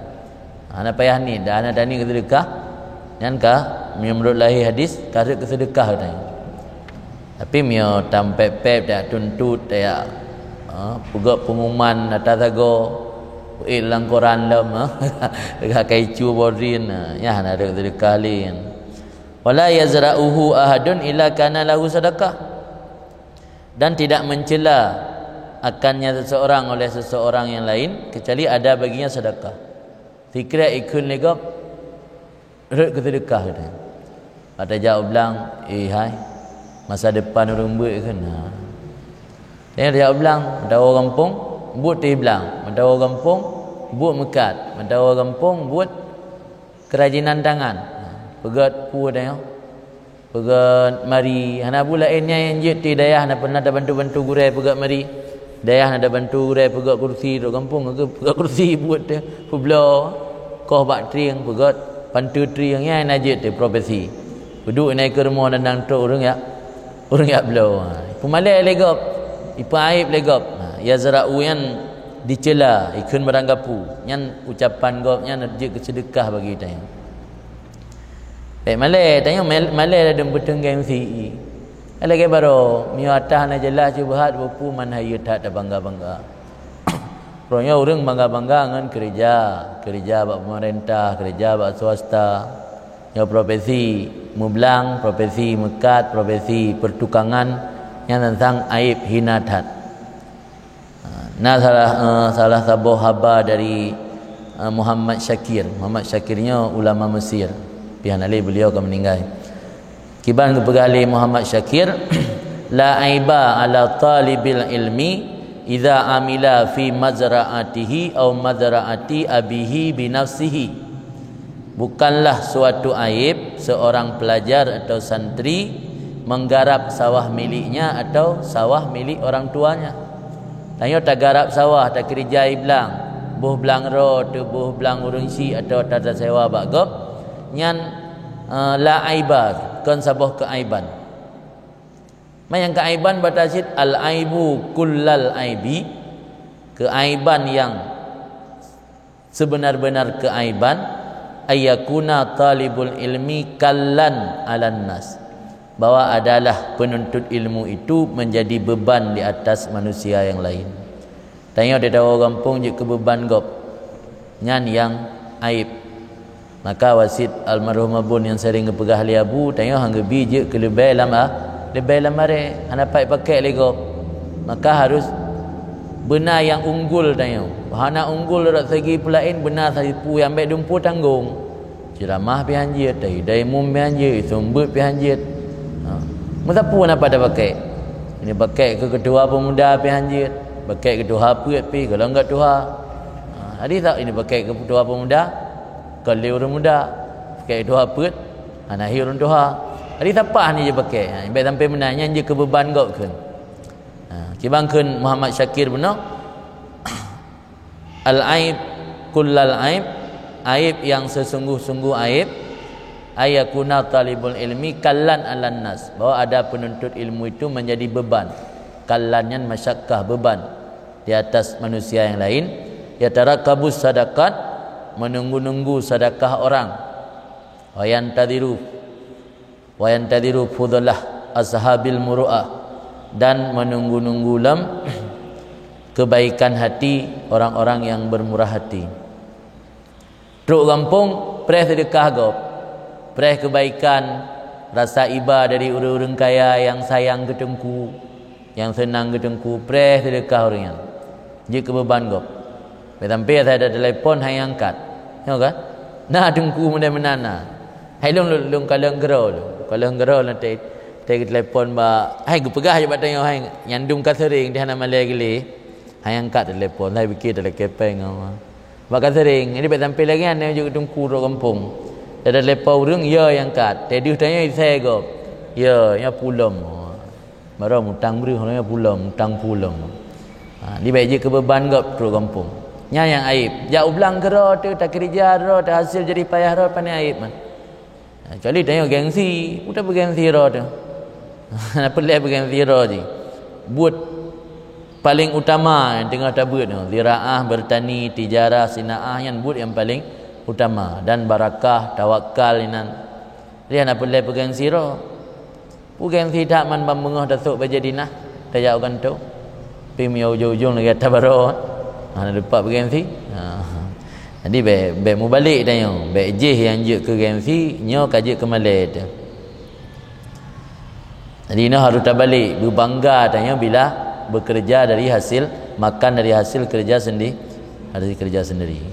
Hana payah niet, dah hana taniet keu seudeukah. Nyan ka, meunurot lahé hadis, ka rhot keu seudeukah geutanyoe. Tapi meunyoe tham pép-pép, tajak tuntot, tajak, ha, peugöt pengumuman ata sagoe, peuék lam koran lom, ha. Lagak ka icu boh drien, ha. Nyan hana rhot keu seudeukah lé nyan. Wala yazra'uhu ahadun illa kana lahu sadaqah. Dan tidak mencela akannya seseorang oleh seseorang yang lain, kecuali ada baginya sedekah. Sikrek ikheun lé gob, rhot keu seudeukah geutanyoe. Bak tajak u blang, eh hai, masa depan ureueng beuet kheun. Ha. Tajak u blang, meudawa gampông, buet teuh blang, meudawa gampông, buet meukat, meudawa gampông, buet kerajinan tangan. Ha, peugöt peue tanyoe? Peugöt mari, hana bu laén nyan nyang jeuet di dayah na pernah tabantu-bantu gurèe peugöt mari. Dayah na tabantu gurèe peugöt kursi, trok gampông peugöt kursi buet teuh, peubloe, koh bak trieng peugöt, panteue trieng, nyan na jeuet teuh profesi. Peuduek inan keu rumoh dan trok ureueng jak, ureueng jak bloe. Ha, peumalèe lé gob, ipeuaéb lé gob. Ha, yazra'u nyan dicela, ikheun barangkapeue. Nyan ucapan gob nyan jeuet keu seudeukah bagi tanyoe. Bèk malèe, tanyoe mal-, malèe ladôm peuteunggèe meusi. Lagèe baroe, meunyoe atra hana jeulaih syubhat, peue-peue man hayeue that tabangga-bangga. Uroe nyoe ureueng bangga-bangga ngon keureuja, keureuja bak peumeurintah, keureuja bak swasta. Nyoe profesi meublang, profesi meukat, profesi pertukangan, nyan teuntang aib hina that. Ha, na salah, eh, salah saboh haba dari, eh, Muhammad Syakir. Muhammad Syakir nyoe ulama Mesir. Pih hana lé beliau ka meuninggai. Kiban geupeugah lé Muhammad Syakir, "La aiba ala talibil ilmi idza amila fi mazra'atihi au mazra'ati abihi binafsihi." Bukanlah suatu aib seorang pelajar atau santri menggarap sawah miliknya atau sawah milik orang tuanya. Tanyoe tagarap sawah, takeurija i blang, boh blang droe teuh, boh blang ureuëng syik atau tatasewa bak gob, nyan, eh, la aiba, kon saboh keuaiban. Ma nyang keuaiban bata cit, al aibu kullal aibi, keuaiban yang sebenar-benar keuaiban, ayyakuna talibul ilmi kallan alan nas, bahwa adalah penuntut ilmu itu menjadi beban di atas manusia yang lain. Tanyoe teudawa gampông jeuet keu beban gob, nyan nyang aib. Maka wasiet almarhum Abon nyang sering geupeugah lé Abu, tanyoe han geubi jeuet keu leubeh lam a-, leubeh lam aré, hana pat pakèk lé gob. Maka harus beuna nyang unggul tanyoe. Hana unggul rot segi peulaén, beuna sapeue nyang bèk dumpeue tanggong. Ceuramah pih han jeuet, dai-dai mum pih han jeuet, seumeubeuet pih han jeuet. Ha. Meusapeue hana pat tapakèk. Ini pakèk keu keutua peumuda pih han jeuet, pakèk keu tuha peuet pih, golom gèt tuha. Ha, jadi tak ini pakèk keu tuha peumuda, kon lé ureuëng muda. Pakèk tuha peuet, hana hi ureuëng tuha. Jadi sapat hana jipakèk. Ha, bèk sampai meunan, nyan jeuet keu beban gob kheun. Ha, kiban kheun Muhammad Syakir bunoe, al aib kullal aib, aib yang sesungguh-sungguh aib, ayyakuna talibul ilmi kallan alan nas, bahwa ada penuntut ilmu itu menjadi beban. Kallan nyan masyakkah, beban di atas manusia yang lain. Yatarakabus sadaqat, menunggu-nunggu sedekah orang. Wa yantadiru, wa yantadiru fudlah ashabil muru'ah, dan menunggu-nunggu lom kebaikan hati orang-orang yang bermurah hati. Trok gampông, preh seudeukah gob, preh keubaikan, rasa iba dari ureuëng-ureuëng kaya nyang sayang keu teungku, nyang seunang keu teungku, preh seudeukah ureuëng nyan. Jeuet keu beuban gob. Bèk sampai asai teulepon han angkat. Nyoe ka? Na teungku meunan-meunan na. Hai lôn, lôn, lôn kalon keudroe lôn. Kalon keudroe lôn teu-, teutelepon bak, hai geupeugah jih bak tanyoe hai, nyan dum ka sering di hana malèe geulé. Han angkat teulepon, hai bikir teulepon ngon. Bak ka sering, jadi bèk sampai lagèe nyan jeuet keu teungku trok gampông. Tada teulepon ureuëng, ya nyang angkat. Teuh deuh tanyoe isai gob. Ya, nyoe pulom. Baroe mutang breueh, nyoe pulom, mutang pulom. Ha, di bèk jeuet keu beuban gob trok gampông. Nyan nyang aib. Jak u blang keudroe teuh, takeurija droe teuh, hasil jadi payah droe, pane aib man. Ha, kecuali tanyoe gengsi, peue tapeugengsi droe teuh. Hana peureulèe peugengsi droe jih. Buet paleng utama nyang teungoh tabeuet nyoe, ziraah, beurtani, tijarah, sinaah, nyan buet nyang paleng utama. Dan barakah, tawakal inan. Jadi hana peureulèe peugengsi droe. Peugengsi that man ban beungoh tasôk bajèe dinah, tajak u kantô. Pi meunyoe ujong-ujong lagèe ata baroe, hana teumpat peugengsi. Ha. Jadi bèk, bèk mubalek tanyoe, bèk jih nyang jeuet keu gengsi, nyoe ka jeuet keu malèe teuh. Jadi inoe harôh tabalek, beubangga tanyoe bila bekerja dari hasil, makan dari hasil kerja sendi-, hasil kerja sendiri.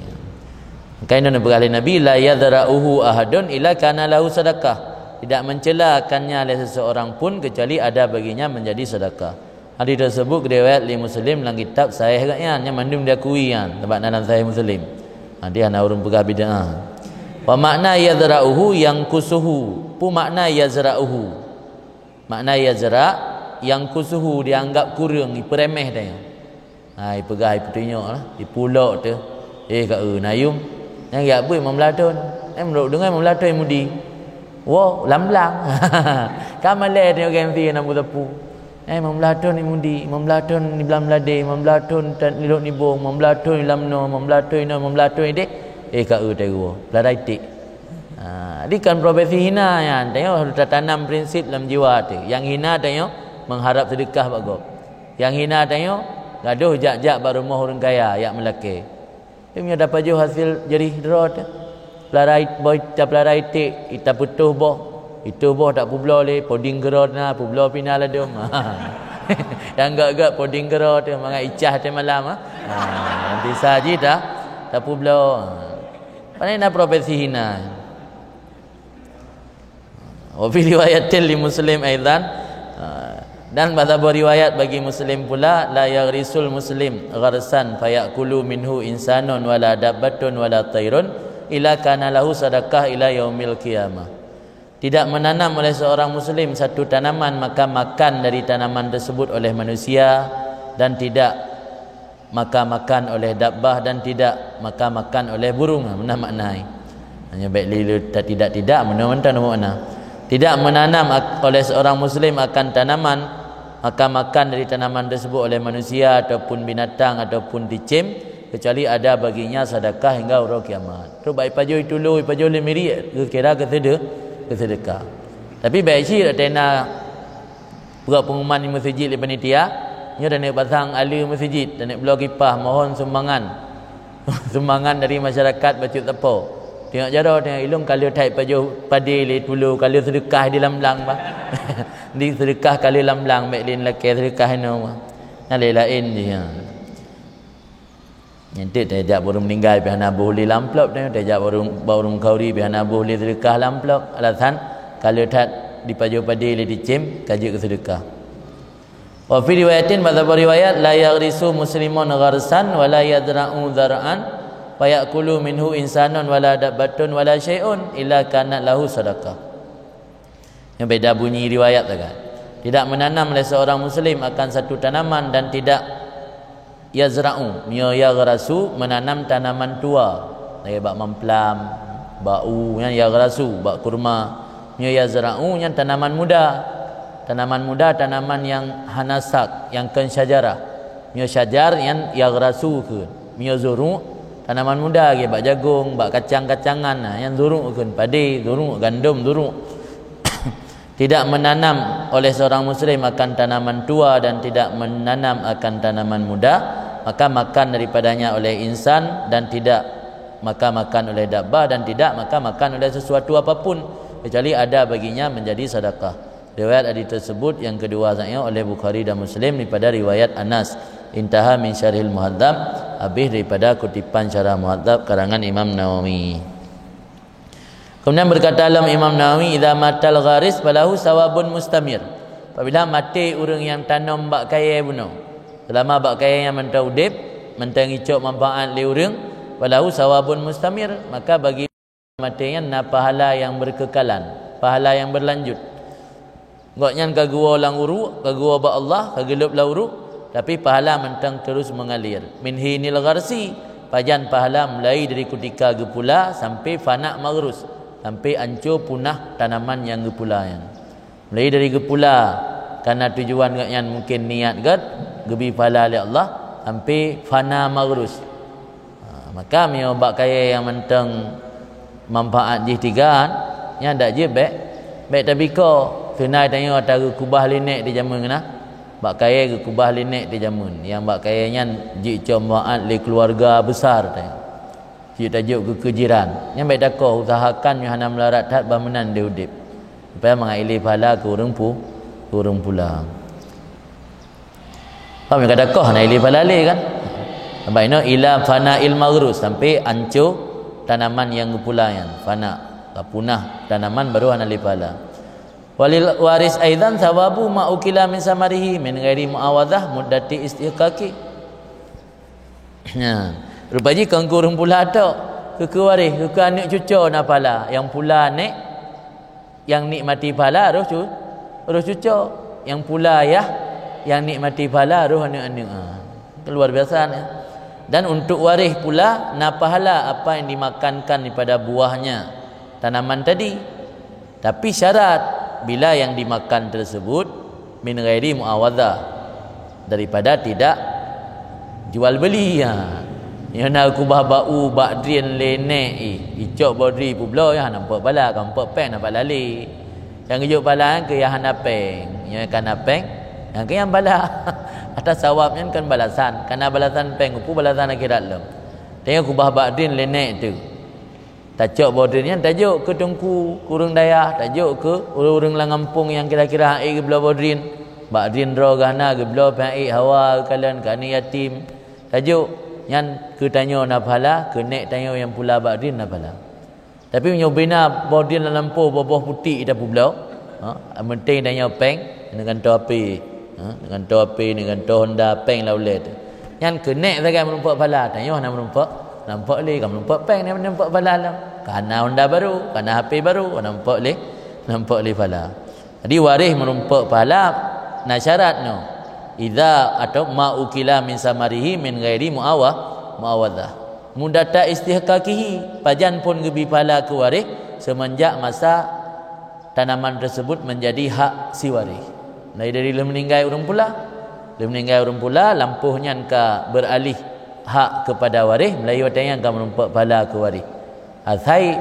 Maka inoe neupeugah lé Nabi, "La yazra'uhu ahadun illa kana lahu sadaqah." Tidak mencelakannya oleh seseorang pun kecuali ada baginya menjadi sedekah. Hadis tersebut riwayat lé Muslim lam kitab Sahih geuhnyan, nyan mandum diakui nyan, sabab na lam Sahih Muslim. Hadis hana ureuëng peugah bid'ah. Wa makna yazra'uhu yanqusuhu. Peue makna yazra'uhu? Makna yazra', yanqusuhu, dianggap kureueng, ipeureméh tanyoe. Ha, ipeugah, ipeutunyok lah, ipulok teuh. Eh, ka eu nayum. Nyang jak beuet limong blaih thon. Eh, meunurot deungon limong blaih thon imudi. Woe, lam blang. Ka malèe tanyoe gengsi na bu sapu. Eh, limong blaih thon imudi, limong blaih thon iblang bladé, limong blaih thon tan-, ilok nibong, limong blaih thon ilam noe, limong blaih thon inoe, limong blaih thon idéh. Eh, ka eu teuh woe. Peularai tiek. Ha, jadi kon profesi hina nyan, tanyoe harôh tatanam prinsip lam jiwa teuh. Nyang hina tanyoe mengharap seudeukah bak gob. Nyang hina tanyoe gadôh jak-jak bak rumoh ureuëng kaya, jak meulakèe. Tapi meunyoe tapajoh hasil jerih droe teuh, Peularai boh, peularai iték, ita peutoh boh. Itoh boh tak peubloe lé, poding keudroe na, peubloe pih na ladôm. Nyang gak-gak poding keudroe teuh, mangat icah teuh malam, ha. Ha, bisa jih ta, ta peubloe. Pane na profesi hina. Wa fi riwayatin li Muslim aidan, ha, dan pada sebuah riwayat bagi Muslim pula, la yaghrisul muslim gharsan fayakulu minhu insanun wala dabbatun wala tairun illa kana lahu sadaqah ila yaumil qiyamah. Tidak menanam oleh seorang muslim satu tanaman, maka makan dari tanaman tersebut oleh manusia, dan tidak maka makan oleh dabbah, dan tidak maka makan oleh burung. Meunan makna ai. Hanya baik lila tidak-tidak, meunan mantong makna. Tidak menanam ak-, oleh seorang muslim akan tanaman, maka makan dari tanaman tersebut oleh manusia ataupun binatang ataupun cicém, kecuali ada baginya sedekah hingga uroe kiamat. Trok bak ipajoh itulông, ipajoh lé mirit, geukira keuseudeh-, keuseudekah. Tapi bèk cit watèe na peuet pengumuman di meuseujid lé panitia, nyoe taneuk pasang aleue meuseujid, taneuk bloe kipah, mohon sumbangan. Sumbangan dari masyarakat Bacut Sapo. Teungoh jaroe, teungoh ilông ka lheueh that ipajoh padé lé tulông, ka lheueh seudekah di lam blang bah. Di seudekah ka lheueh lam blang, bèk lé lakèe seudekah inoe bah. Nyan lé laén jih, ha. Nyan teuk tajak bak ureueng meuninggai pih hana boh lé lam amplop, tajak bak ureueng, bak ureueng khanduri pih hana boh lé seudekah lam amplop. Alasan ka lheueh that dipajoh padé lé cicém, ka jeuet keu seudekah. Wa fi riwayatin, bak saboh riwayat, la yaghrisu muslimun gharsan wa la yazra'u zar'an fa ya'kulu minhu insanun wa la dabbatun wa la syai'un illa kanat lahu sadaqah. Nyoe beda bunyi riwayat sagai. Tidak menanam oleh seorang muslim akan satu tanaman dan tidak yazra'u, meunyoe yaghrasu, menanam tanaman tua, lagèe bak mamplam, bak u, nyan yaghrasu, bak kurma. Meunyoe yazra'u, nyan tanaman muda. Tanaman muda, tanaman nyang hana sak, nyang kon syajarah. Meunyoe syajar, nyan yaghrasu kheun. Meunyoe zuru', tanaman muda lagèe bak jagông, bak kacang-kacangan, nah, nyan zuru' kheun, padé zuru', gandom zuru'. Tidak menanam oleh seorang muslim akan tanaman tua dan tidak menanam akan tanaman muda, maka makan daripadanya oleh insan dan tidak, maka makan oleh dabbah dan tidak, maka makan oleh sesuatu apapun, kecuali ada baginya menjadi sedekah. Riwayat hadis tersebut yang kedua saja oleh Bukhari dan Muslim daripada riwayat Anas. Intaha min Syarhil Muhadzab, habis daripada kutipan Syarah Muhadzab karangan Imam Nawawi. Kemudian berkata lom Imam Nawawi, "Idza matal gharis falahu sawabun mustamir." Apabila maté ureueng nyang tanom bak kayèe bunoe, selama bak kayèe nyan mantong udép, mantong icok manfaat lé ureueng, falahu sawabun mustamir, maka bagi maté nyan na pahala nyang berkekalan, pahala nyang berlanjut. Gobnyan ka geuwoe lam uruek, ka geuwoe bak Allah, ka geulôb lam uruek, tapi pahala mantong terus mengalir. Min hinil gharsi, pajan pahala mulai dari kutika geupula sampai fana maghrus, sampai anco punah tanaman nyang geupula nyan. Mulai dari geupula, karena tujuan gobnyan mungkin niat gèt, geubri pahala lé Allah, sampai fana maghrus. Ha, maka meunyoe bak kayèe nyang mantong manfaat jih tigaan, nyan dak jeuet bèk, bèk tabiko. Seunai tanyoe ata geukubah lé nèk di jameun na. Bak kayèe geukubah lé nèk di jameun. Nyang bak kayèe nyan jicok manfaat lé keuluwarga besar tanyoe. Jeuet tajok keu, keu jiran. Nyan bèk takoh, usahakan meunyoe hana meularat that bah meunan deh udép. Supaya mangat ilèe pahala keu ureueng pu-, keu ureueng pula. Paham ya, ka takoh hana ilèe pahala lé kan? Sabab inoe ila fana'il maghrus, sampai anco tanaman nyang geupula nyan, fana, ka punah tanaman baru hana lé pahala. Walil waris aidan sawabu ma ukila min samarihi min ghairi muawadhah muddati istihqaqi. Nah, rupa jih kon keu ureueng pula tok, keu, keu waréh, keu, keu aneuk cuco na pahala, nyang pula nèk, nyang nikmati pahala roh cu-, roh cuco, nyang pula yah, nyang nikmati pahala roh aneuk-aneuk. Ha, luar biasa ni. Dan untuk waréh pula na pahala apa yang dimakankan daripada buahnya tanaman tadi. Tapi syarat, bila yang dimakan tersebut min ghairi muawadhah, daripada tidak jual beli. Ha. Nyoe na kubah bak u, bak drien lé nèk, ih, icok bak drien peubloe, ya, nampak pahala, ka nampak péng, nampak lalé. Nyang geujok pahala keu nyang hana péng. Nyoe ka na péng, nyang keu nyang pahala. Atas sawab nyan kan balasan, ka na balasan péng, upu balasan akhirat lom. Tengok kubah bak drien lé nèk tu. Tacok boh drien nyan tajok keu teungku, keu ureuëng dayah, tajok keu ureuëng-ureuëng lam gampông nyang kira-kira han ék geubloe boh drien. Bak drien droe geuh hana geubloe, pih han ék hawa geukalon keu aneuëk yatim. Tajok nyan keu tanyoe na pahala, keu nék tanyoe nyang pula bak drien na pahala. Tapi meunyoe bina boh drien lam lampôh boh-boh putéh tapeubloe, ha, meunteng tanyoe péng, neugantoe H P, ha, neugantoe H P, neugantoe Honda, péng lam ulée teuh. Nyan keu nék sagai meurumpok pahala, tanyoe hana meurumpok, meurumpok lé, ka meurumpok péng, hana meurumpok pahala lom. Ka hana Honda baru, ka hana H P baru, hana meurumpok lé, hana meurumpok lé pahala. Jadi waréh meurumpok pahala na syarat nyoe. Idza atau ma ukila min samarihi min ghairi muawa-, muawadhah. Mudata istihqaqihi, pajan phon geubi pahala keu waréh seumanjak masa tanaman tersebut menjadi hak si waréh. Mulai dari lheueh meuninggai ureuëng pula. Lheueh meuninggai ureuëng pula, lampôh nyan ka beuralih hak keupada waréh, mulai watée nyan ka meurumpok pahala keu waréh. Asai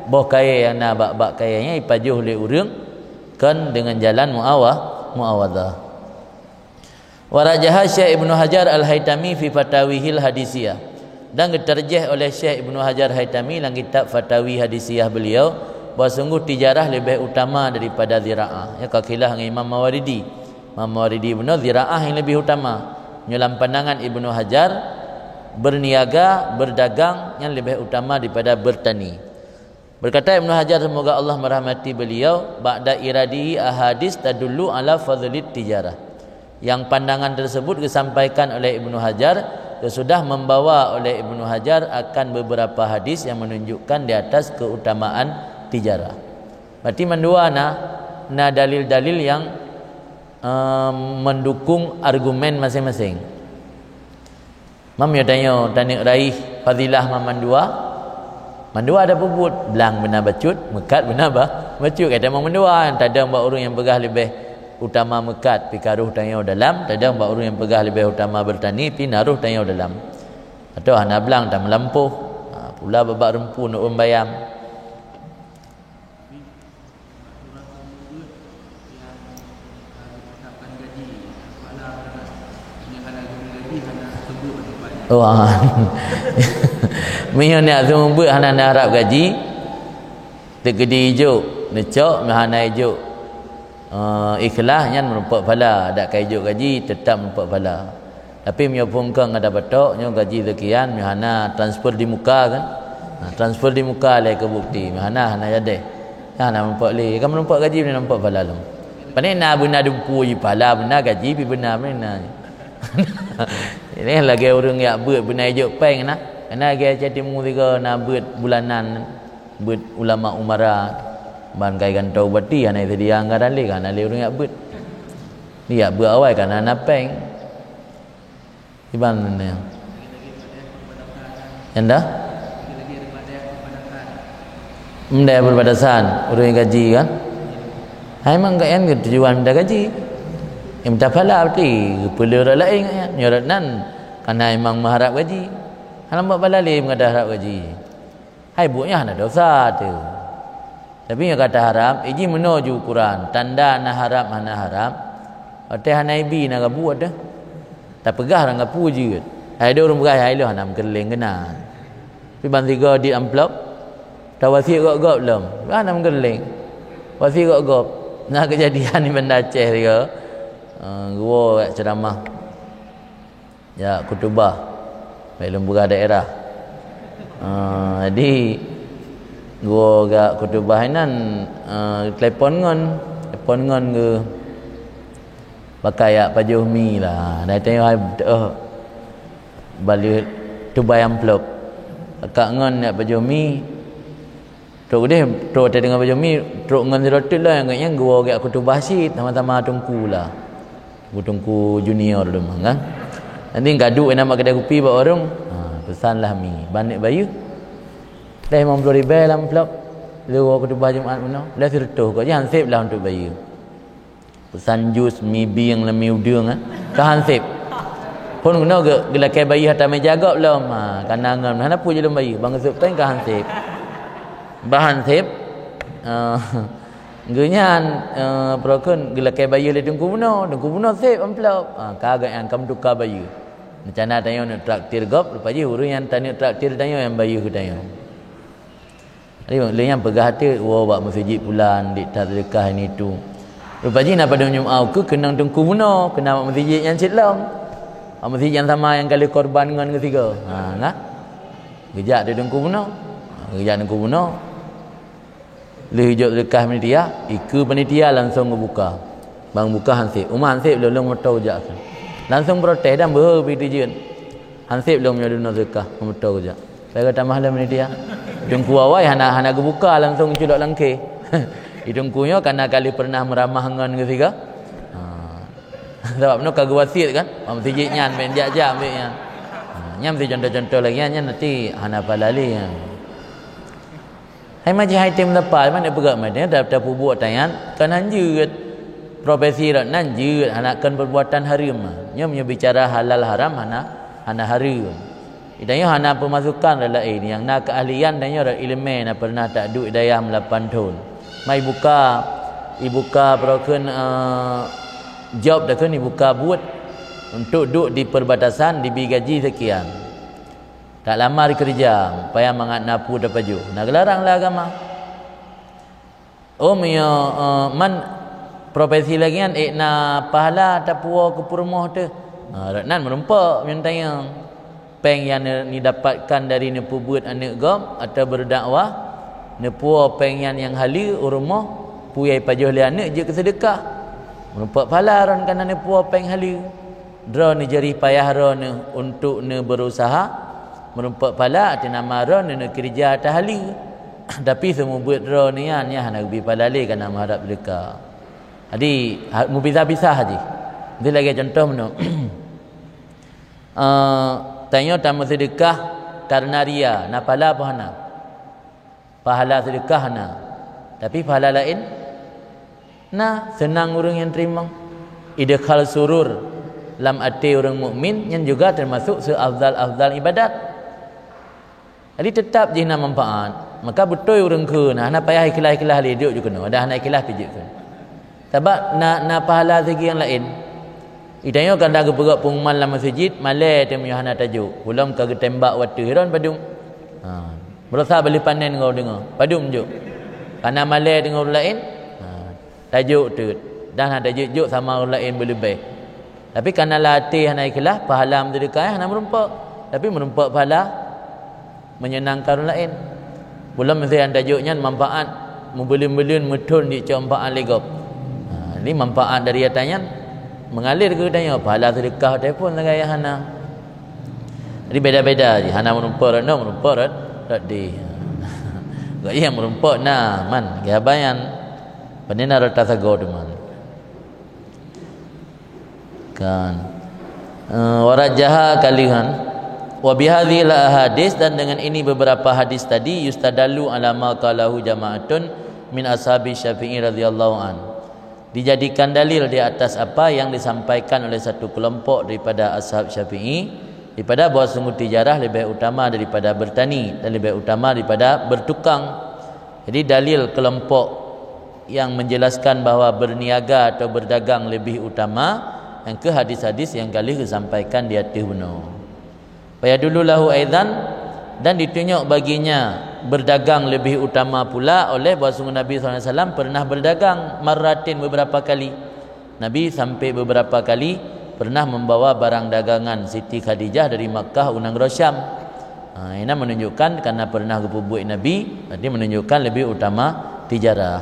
boh kayée nyang na bak-bak kayée nyan ipajoh lé ureuëng kon deungon jalan muawa-, muawadhah. Wa rajjaha Syekh Ibnu Hajar Al-Haitami fi Fatawihil Hadisiyah, dan geutarjih oleh Syekh Ibnu Hajar Haitami lam kitab Fatawi Hadisiyah beliau bahwa sungguh tijarah leubeh utama daripada ziraah. Ya, ka khilaf ngon Imam Mawardi. Imam Mawardi bunoe ziraah nyang leubeh utama. Nyoe lam pandangan Ibnu Hajar, berniaga, berdagang nyang leubeh utama daripada bertani. Berkata Ibnu Hajar, semoga Allah merahmati beliau, ba'da iradihi ahadits tadullu ala fadlit tijarah. Yang pandangan tersebut disampaikan oleh Ibnu Hajar sesudah membawa oleh Ibnu Hajar akan beberapa hadis yang menunjukkan di atas keutamaan tijarah. Berarti mandua na, na dalil-dalil yang, eh, mendukung argumen masing-masing. Mam yo tanyoe taneuk raih fadilah mam mandua? Mandua ada peubuet, blang beuna bacut, meukat beuna ba-, bacut. Kata mam mandua, tadong bak ureuëng nyang peugah leubeh utama meukat, pi karoh tanyoe dalam, tadong bak ureuëng nyang peugah leubeh utama bertani, pi naroh tanyoe dalam. Atau hana blang tameulampôh, ha, pula babak reumpu neuôn bayam. Wah. Meunyoe neujak seumeubeuet hana neuharab gaji, teukeudi ijok, neucok, meuhana ijok, eh, ikhlas, nyan meurumpok pahala, dak ka ijok gaji, teutap meurumpok pahala. Tapi meunyoe phon keu gata patok, nyoe gaji sekian, meuhana transfer di muka kan? Ha, transfer di muka lé keu bukti, meuhana hana jadeh. Hana meurumpok lé, ka meurumpok gaji, meurumpok pahala lom. Pane na beuna dumpu ji pahala, beuna gaji pi beuna, beuna. Ini lagée ureuëng jak beuet beuna ijok péng na. Kana lagée cai timu sigoe na beuet bulanan, beuet ulama umara, ban kai gantoe bati hana seudia anggaran lé, hana lé ureuëng jak beuet. Jak beuet awai kana na péng. Iban nyan. Nyang dah? Ndai perbatasan ureuëng gaji kan? Hai mang ka nyan tujuan minta gaji. Nyang minta pahala berarti geupeuleueh ureuëng laén nyan. Nyoe rot nan kana imang meuharab gaji. Hana bak bala lé meukadah harab gaji. Hai buet nyan hana dosa teuh. Tapi nyang ka taharab, iji meunoe ju ukuran, tanda na harab hana harab. Watée hana ibi na gabuet teuh. Tapeugah rang gapu jeuet. Hai dong ureuëng peugah hai lôn hana meukeureuléng keunan. Tapi ban sigoe di amplop, tawasiet gop-gop lom. Hana meukeureuléng. Wasiet gop-gop. Na keujadian di Banda Aceh sigoe. Eh, geuwoe jak ceuramah. Jak khutubah bak lôn peugah daerah. Ah, jadi geuwoe jak khutubah inan, ah, telepon ngon, telepon ngon geu pakai jak pajoh mi lah. Dah tengok hai, oh, balik tubai amplop. Akak ngon jak pajoh mi. Trok udeh, trok watée deungon pajoh mi, trok ngon sidroe teuk lom, nyang geuwoe jak khutubah cit sama-sama teungku lah. Teungku-teungku junior lom kan. Nanti gaduek inan bak keudai kupi bak warong. Ha, peusan lah mi, ban neuk bayeue. Deh limong ploh ribée lam amplop. Lewat khutubah Jumat bunoe. Leh sireutôh kok, jan seb lah untuk bayeue. Peusan jus, mi bieng, lem mi udeueng, eh. Ka han seb. Phon keunoe geu-, geulakée bayeue ata meja gob lom. Ha, kana ngon hana peue jih lom bayeue. Ban geuseup péng ka han seb. Ban han seb. Eh, geunyan, eh, peurokon geulakée bayeue lé teungku bunoe. Teungku bunoe seb amplop. Ha, ka geuh nyan ka meutuka bayeue. Rencana tanyoe neuk traktir gob, rupa jih ureuëng nyang taneuk traktir tanyoe nyang bayeue keu tanyoe. Lé, lé nyan peugah teuk, woe bak meuseujid pulan, dik that seudeukah ini tu. Rupa jih na padum Jumat ukeue keunong teungku bunoe, keunan bak meuseujid nyan cit lom. Bak meuseujid nyang sama nyang ka lheueh korban ngon geusigoe. Ha, nah. Geujak teuk teungku bunoe. Ha, geujak teungku bunoe. Lheueh jok seudeukah panitia, ikeue panitia langsong geubuka. Bang buka han sép. Uma han sép lôn, lôn moto jak. Langsong protes dan beuhe pi teujeuen. Han sép lôn meunyoe lôn seudeukah, moto jak. Pai gata mah lom panitia. Teungku awai hana, hana geubuka, langsong culok lam khe. Di teungku nyoe kana ka lheueh pernah meuramah ngon geusigoe. Ha. Sabab nyoe ka geuwasiet kan? Bak meuseujid nyan, ben jak-jak ambek nyan. Ha, nyan meusti contoh-contoh lagèe nyan, nyan nanti hana pahala lé nyan. Hai majih hai tem leupah, mana peugah meunan, ta-, tapeubuet tanyan, kan han jeuet. Profesi rot nan jeuet, hana kon perbuatan hareuem. Nyoe meunyoe bicara halal haram, hana, hana hareuem. Di tanyoe hana peumasukan rot laén, nyang na keuahlian tanyoe rot ileumèe na pernah tak duek di dayah meulapan thon. Mai buka, ibuka peurokon, eh, job dah kan ibuka buet untuk duek di perbatasan, dibri gaji sekian. Tak lamar keureuja, payah mangat na peue tapajoh. Na geularang lé agama. Oh, meunyoe, eh, man profesi lagèe nyan, ék na pahala tapuwoe keu peurumoh teuh. Ha, rot nan meurumpok meunyoe tanyong. Péng nyang ne-, nidapatkan dari neupeubuet aneuk gob atau berdakwah, neupuwoe péng nyan nyang haleue u rumoh, peue nyang ipajoh lé aneuk jeuet keu seudeukah. Meurumpok pahala ron kana neupuwoe péng haleue. Droeneuh jari payah droeneuh untuk neubeurusaha, meurumpok pahala ateueh nama droeneuh neukeureuja ata haleue. Tapi seumeubeuet droeneuh nyan, nyan hana geubri pahala lé kana meuharab seudeukah. Jadi, ha-, meupisah-pisah jih. Itu lagèe contoh meunoe. Eh, tanyoe tameuseudeukah kareuna ria, na pahala apa hana? Pahala seudeukah na, tapi pahala laén na, seunang ureuëng nyang teurimong. Idkhal surur lam até ureuëng mukmin nyan juga teumasok seuafdal-afdal ibadat. Jadi, teutab jih na manfaat. Maka beutôi ureuëng kheun, hana payah ikhlaih-ikhlaih lé, jok ju keunoe. Dah hana ikhlaih pih jeuet kheun. Sabab na, na pahala segi nyang laén. Di tanyoe kadang geupeugah pengumuman lam meuseujid, malèe teuh meunyoe hana tajok. Ulôn ka geutembak watèe hiron padum. Ha. Beurasa beli panen ngon deungoe. Padum jok. Kana malèe deungoe ureuëng laén. Ha. Tajok teut. Dan hana tajok-jok sama ureuëng laén beuleubeh. Tapi kana lam até hana ikhlaih, pahala meuseudeukah hana meurumpok. Tapi meurumpok pahala menyenangkan ureuëng laén. Ulôn meusé nyang tajok nyan manfaat meubeuleuen-beuleuen meuthon di cok manfaat lé gob. Ha, ini manfaat dari ata nyan mengalir keu tanyoe, pahala seudeukah teupon sagai hana. Jadi beda-beda jih, hana meurumpok rot noe, meurumpok rot, rot di. Gobnyan meurumpok na, man, geuhabayan. Panena rot tasagoe teuma. Kan. Eh, warajjaha kaleuhan. Wa bihadzihil ahadits, dan dengan ini beberapa hadis tadi, yustadallu ala ma qalahu jama'atun min ashabi Syafi'i radhiyallahu an. Dijadikan dalil di atas apa yang disampaikan oleh satu kelompok daripada ashab Syafi'i, daripada bahwa sungguh tijarah lebih utama daripada bertani dan lebih utama daripada bertukang. Jadi, dalil kelompok yang menjelaskan bahwa berniaga atau berdagang lebih utama, nyang keuh hadis-hadis nyang ka lheueh geusampaikan di ateueh bunoe. Fayadullu lahu aidan, dan ditunyok baginya berdagang lebih utama pula oleh bahwasungguh Nabi sallallahu alaihi wasallam pernah berdagang marratin, beberapa kali. Nabi sampai beberapa kali pernah membawa barang dagangan Siti Khadijah dari Makkah u nanggroe Syam. Ha, ini menunjukkan karena pernah geupeubuet Nabi, berarti menunjukkan lebih utama tijarah.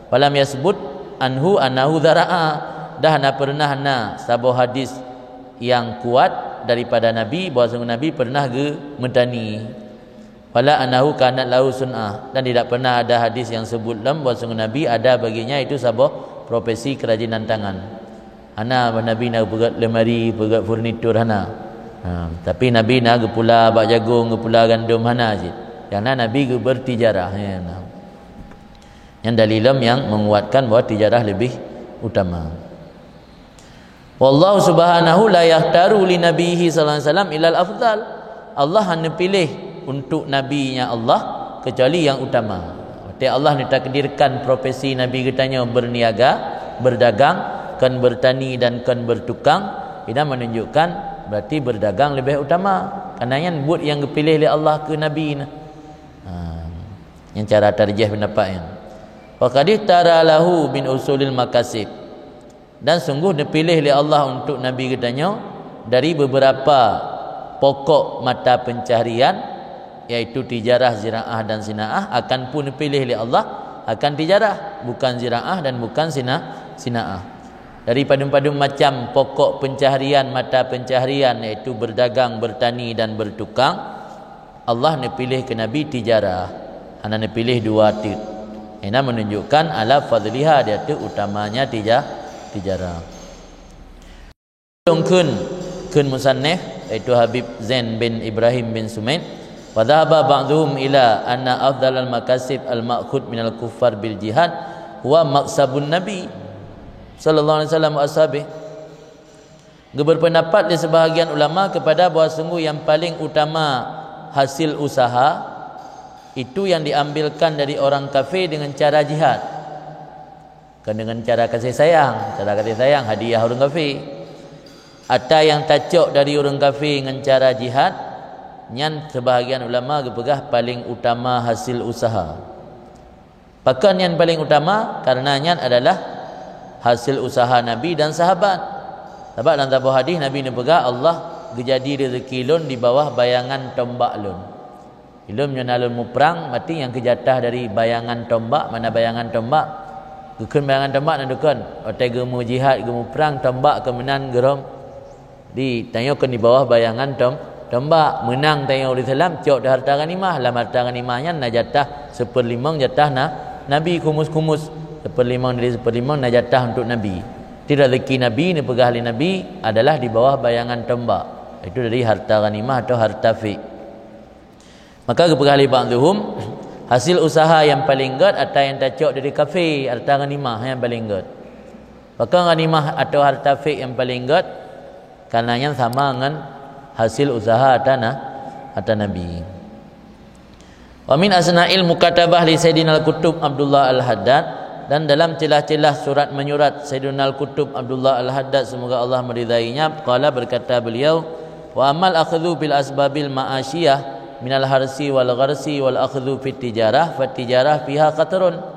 Falam yasbut anhu annahu zara'a. Dah na pernah na saboh hadis yang kuat daripada Nabi bahwasungguh Nabi pernah geumeutani. Wala annahu kanat lahu sun'ah, dan tidak pernah ada hadis yang sebut lom bahwasungguh Nabi ada baginya itu saboh profesi kerajinan tangan. Hana Nabi na peugöt lemari, peugöt furnitur, hana. Ha, tapi Nabi na geupula bak jagong, geupula gandom, hana cit. Nyang na Nabi geubertijarah, ya, nah. Nyang dalil lom nyang menguatkan bahwa tijarah lebih utama. Wallahu subhanahu la yakhtaru li nabiyhi sallallahu alaihi wasallam illal afdal. Allah hana piléh untuk nabi-Nya Allah kecuali yang utama. Berarti Allah neutakdirkan profesi nabi geutanyoe berniaga, berdagang, kon bertani dan kon bertukang. Ini menunjukkan berarti berdagang lebih utama. Karena nyan buet nyang geupiléh lé Allah keu nabi na. Ha. Nyang cara tarjih pendapat nyan. Wa qad ikhtara lahu min usulil makasib. Dan sungguh neupiléh lé Allah untuk Nabi geutanyoe dari beberapa pokok mata pencaharian, yaitu tijarah, ziraah dan sinaah, akan pun neupiléh lé Allah akan tijarah, bukan ziraah dan bukan sina-, sinaah. Dari padum-padum macam pokok pencaharian, mata pencaharian, yaitu berdagang, bertani dan bertukang, Allah neupiléh keu Nabi tijarah, hana neupiléh dua teuk. Ina menunjukkan ala fadliha, di ateueh utamanya tija-, tijarah. Kheun, kheun musannif, yaitu Habib Zain bin Ibrahim bin Sumaid, wa dhahaba ba'dhuhum ila anna afdhalal makasib al-ma'khud minal kuffar bil jihad huwa maksabun Nabi sallallahu alaihi wasallam wa ashabih. Geuberpendapat di sebahagian ulama kepada bahwa sungguh yang paling utama hasil usaha itu yang diambilkan dari orang kafir dengan cara jihad. Kan dengan cara kasih sayang, cara kasih sayang hadiah ureuëng kafir. Ata yang tacok dari ureuëng kafir ngon cara jihad, nyan sebahagian ulama geupeugah paling utama hasil usaha. Pakon nyan paling utama? Karena nyan adalah hasil usaha Nabi dan sahabat. Sabab dalam saboh hadis Nabi neupeugah, "Allah geujadi rezeki lôn di bawah bayangan tombak lôn." Ilôn nyoe na lôn muprang, mati nyang keujatah dari bayangan tombak, mana bayangan tombak? Geukheun bayangan tombak na dukon. Watée geumujihad, geumuprang, tombak keumeunang geurom. Di tanyoe keu di bawah bayangan tom-, tombak. Meunang tanyoe ureuëng Islam, cok di harta ghanimah. Lam harta ghanimah nyan na jatah seupeurlimong jatah na, Nabi, khumus-khumus. Seupeurlimong dari seupeurlimong na jatah untuk Nabi. Jadi rezeki Nabi, neupeugah lé Nabi, adalah di bawah bayangan tombak. Itu dari harta ghanimah atau harta fik. Maka geupeugah lé ba'dhuhum, hasil usaha nyang paleng gét ata nyang tacok dari kafé, harta ghanimah nyang paleng gét. Pakon ghanimah atau harta fik nyang paleng gét? Karena nyan sama ngon hasil usaha ata na-, ata Nabi. Wa min asna'il mukatabah li Sayyidina Al-Qutub Abdullah Al-Haddad, dan dalam celah-celah surat menyurat Sayyidina Al-Qutub Abdullah Al-Haddad, semoga Allah meridainya, qala, berkata beliau, "Wa amal akhdhu bil asbabil ma'asyiyah minal harsi wal gharsi wal akhdhu fit tijarah, fat tijarah fiha khatarun."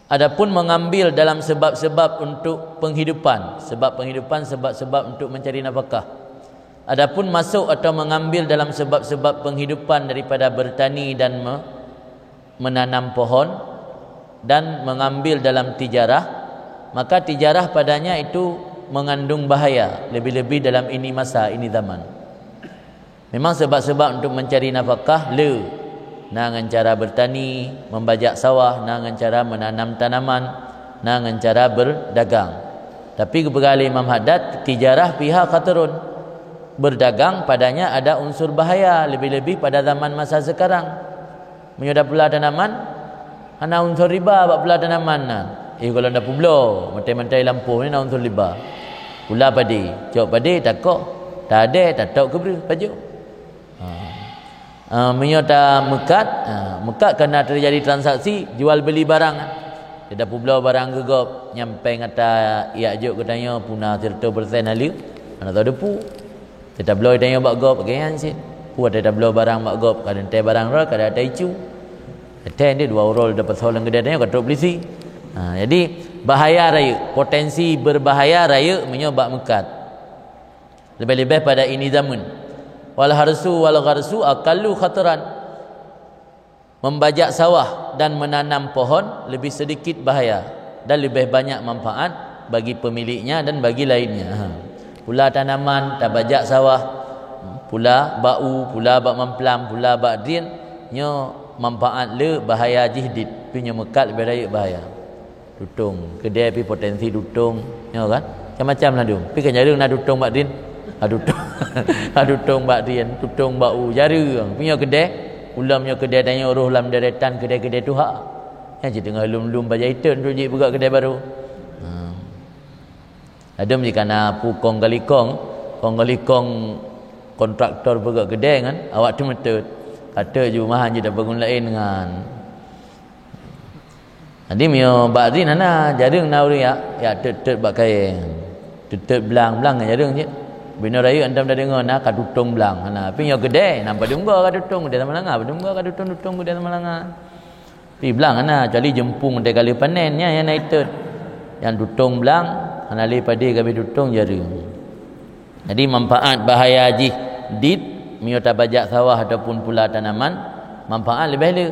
Adapun mengambil dalam sebab-sebab untuk penghidupan, sebab penghidupan, sebab-sebab untuk mencari nafkah. Adapun masuk atau mengambil dalam sebab-sebab penghidupan daripada bertani dan me-, menanam pohon dan mengambil dalam tijarah, maka tijarah padanya itu mengandung bahaya, lebih-lebih dalam ini masa, ini zaman. Memang sebab-sebab untuk mencari nafkah le, na ngon cara bertani, membajak sawah, na ngon cara menanam tanaman, na ngon cara berdagang. Tapi geupeugah lé Imam Haddad, tijarah fiha khatarun. Berdagang padanya ada unsur bahaya, lebih-lebih pada zaman masa sekarang. Meunyoe tapula tanaman, hana unsur riba bak pula tanaman nyan. Eh, gohlom tapubloe, mantai-mantai lampôh nyan na unsur riba. Pula padé, cok padé, takoh, tadée, tatôk keu breueh, pajoh. Ha. Ah, meunyoe tameukat, ha, meukat kana teujadi transaksi jual beuli barang. Tapubloe barang keu gob, nyang péng ata jak jok geutanyoe puna sireutoh persen haleue, hana tadeupu. Teutabloe tanyoe bak gob, lagée nyan cit. Peue watée tabloe barang bak gob, kadang tée barang rot, kadang tée icu. Tée dua uroe tapasoe lam keudée tanyoe ka trok polisi. Ha, jadi bahaya rayeuk, potensi berbahaya rayeuk meunyoe bak meukat. Leubeh-leubeh pada ini zaman. Wal harsu wal gharsu aqallu khataran. Membajak sawah dan menanam pohon lebih sedikit bahaya dan lebih banyak manfaat bagi pemiliknya dan bagi lainnya. Ha. Pula tanaman, tabajak sawah, pula bak u, pula bak mamplam, pula bak drien, nyoe manfaat le, bahaya jih dit, pi nyoe meukat leubeh rayeuk bahaya. Tutong keudée pi potensi tutong, nyoe kan? Macam-macam ladôm. Pi kan jareueng na tutong bak drien. Ha, tutong. Ha, tutong bak drien, tutong bak u, jareueng. Pi nyoe keudée, ulôn nyoe keudée tanyoe rôh lam deretan keudée-keudée tuha. Nyan cit teungoh lom-lom bajai teun tu jih peugah keudée barô. Ha. Ladôm jih kana pu kong galikong, kong galikong kontraktor peugah keudée nyan, awak teumeuteut. Ka teuk jeumahan jih dapeugong laén nyan. Jadi meunyoe bak drien hana, jareueng na ureuëng jak, jak teut-teut bak kayée. Teut-teut blang-blang nyan jareueng cit. Binoe rayeuk hantom tadeungoe na ka tutong blang. Hana, tapi nyoe keudè, na padum goe ka tutong keudè Samalanga, padum goe ka tutong-tutong keudè Samalanga. Tapi blang hana, kecuali jeumpung teuka lheueh panen, nyan nyang na itot. Nyang tutong blang, hana lé padé ka abéh tutong jareueng. Jadi manfaat bahaya jih dit, meunyoe tabajak sawah ataupun pula tanaman, manfaat leubeh le.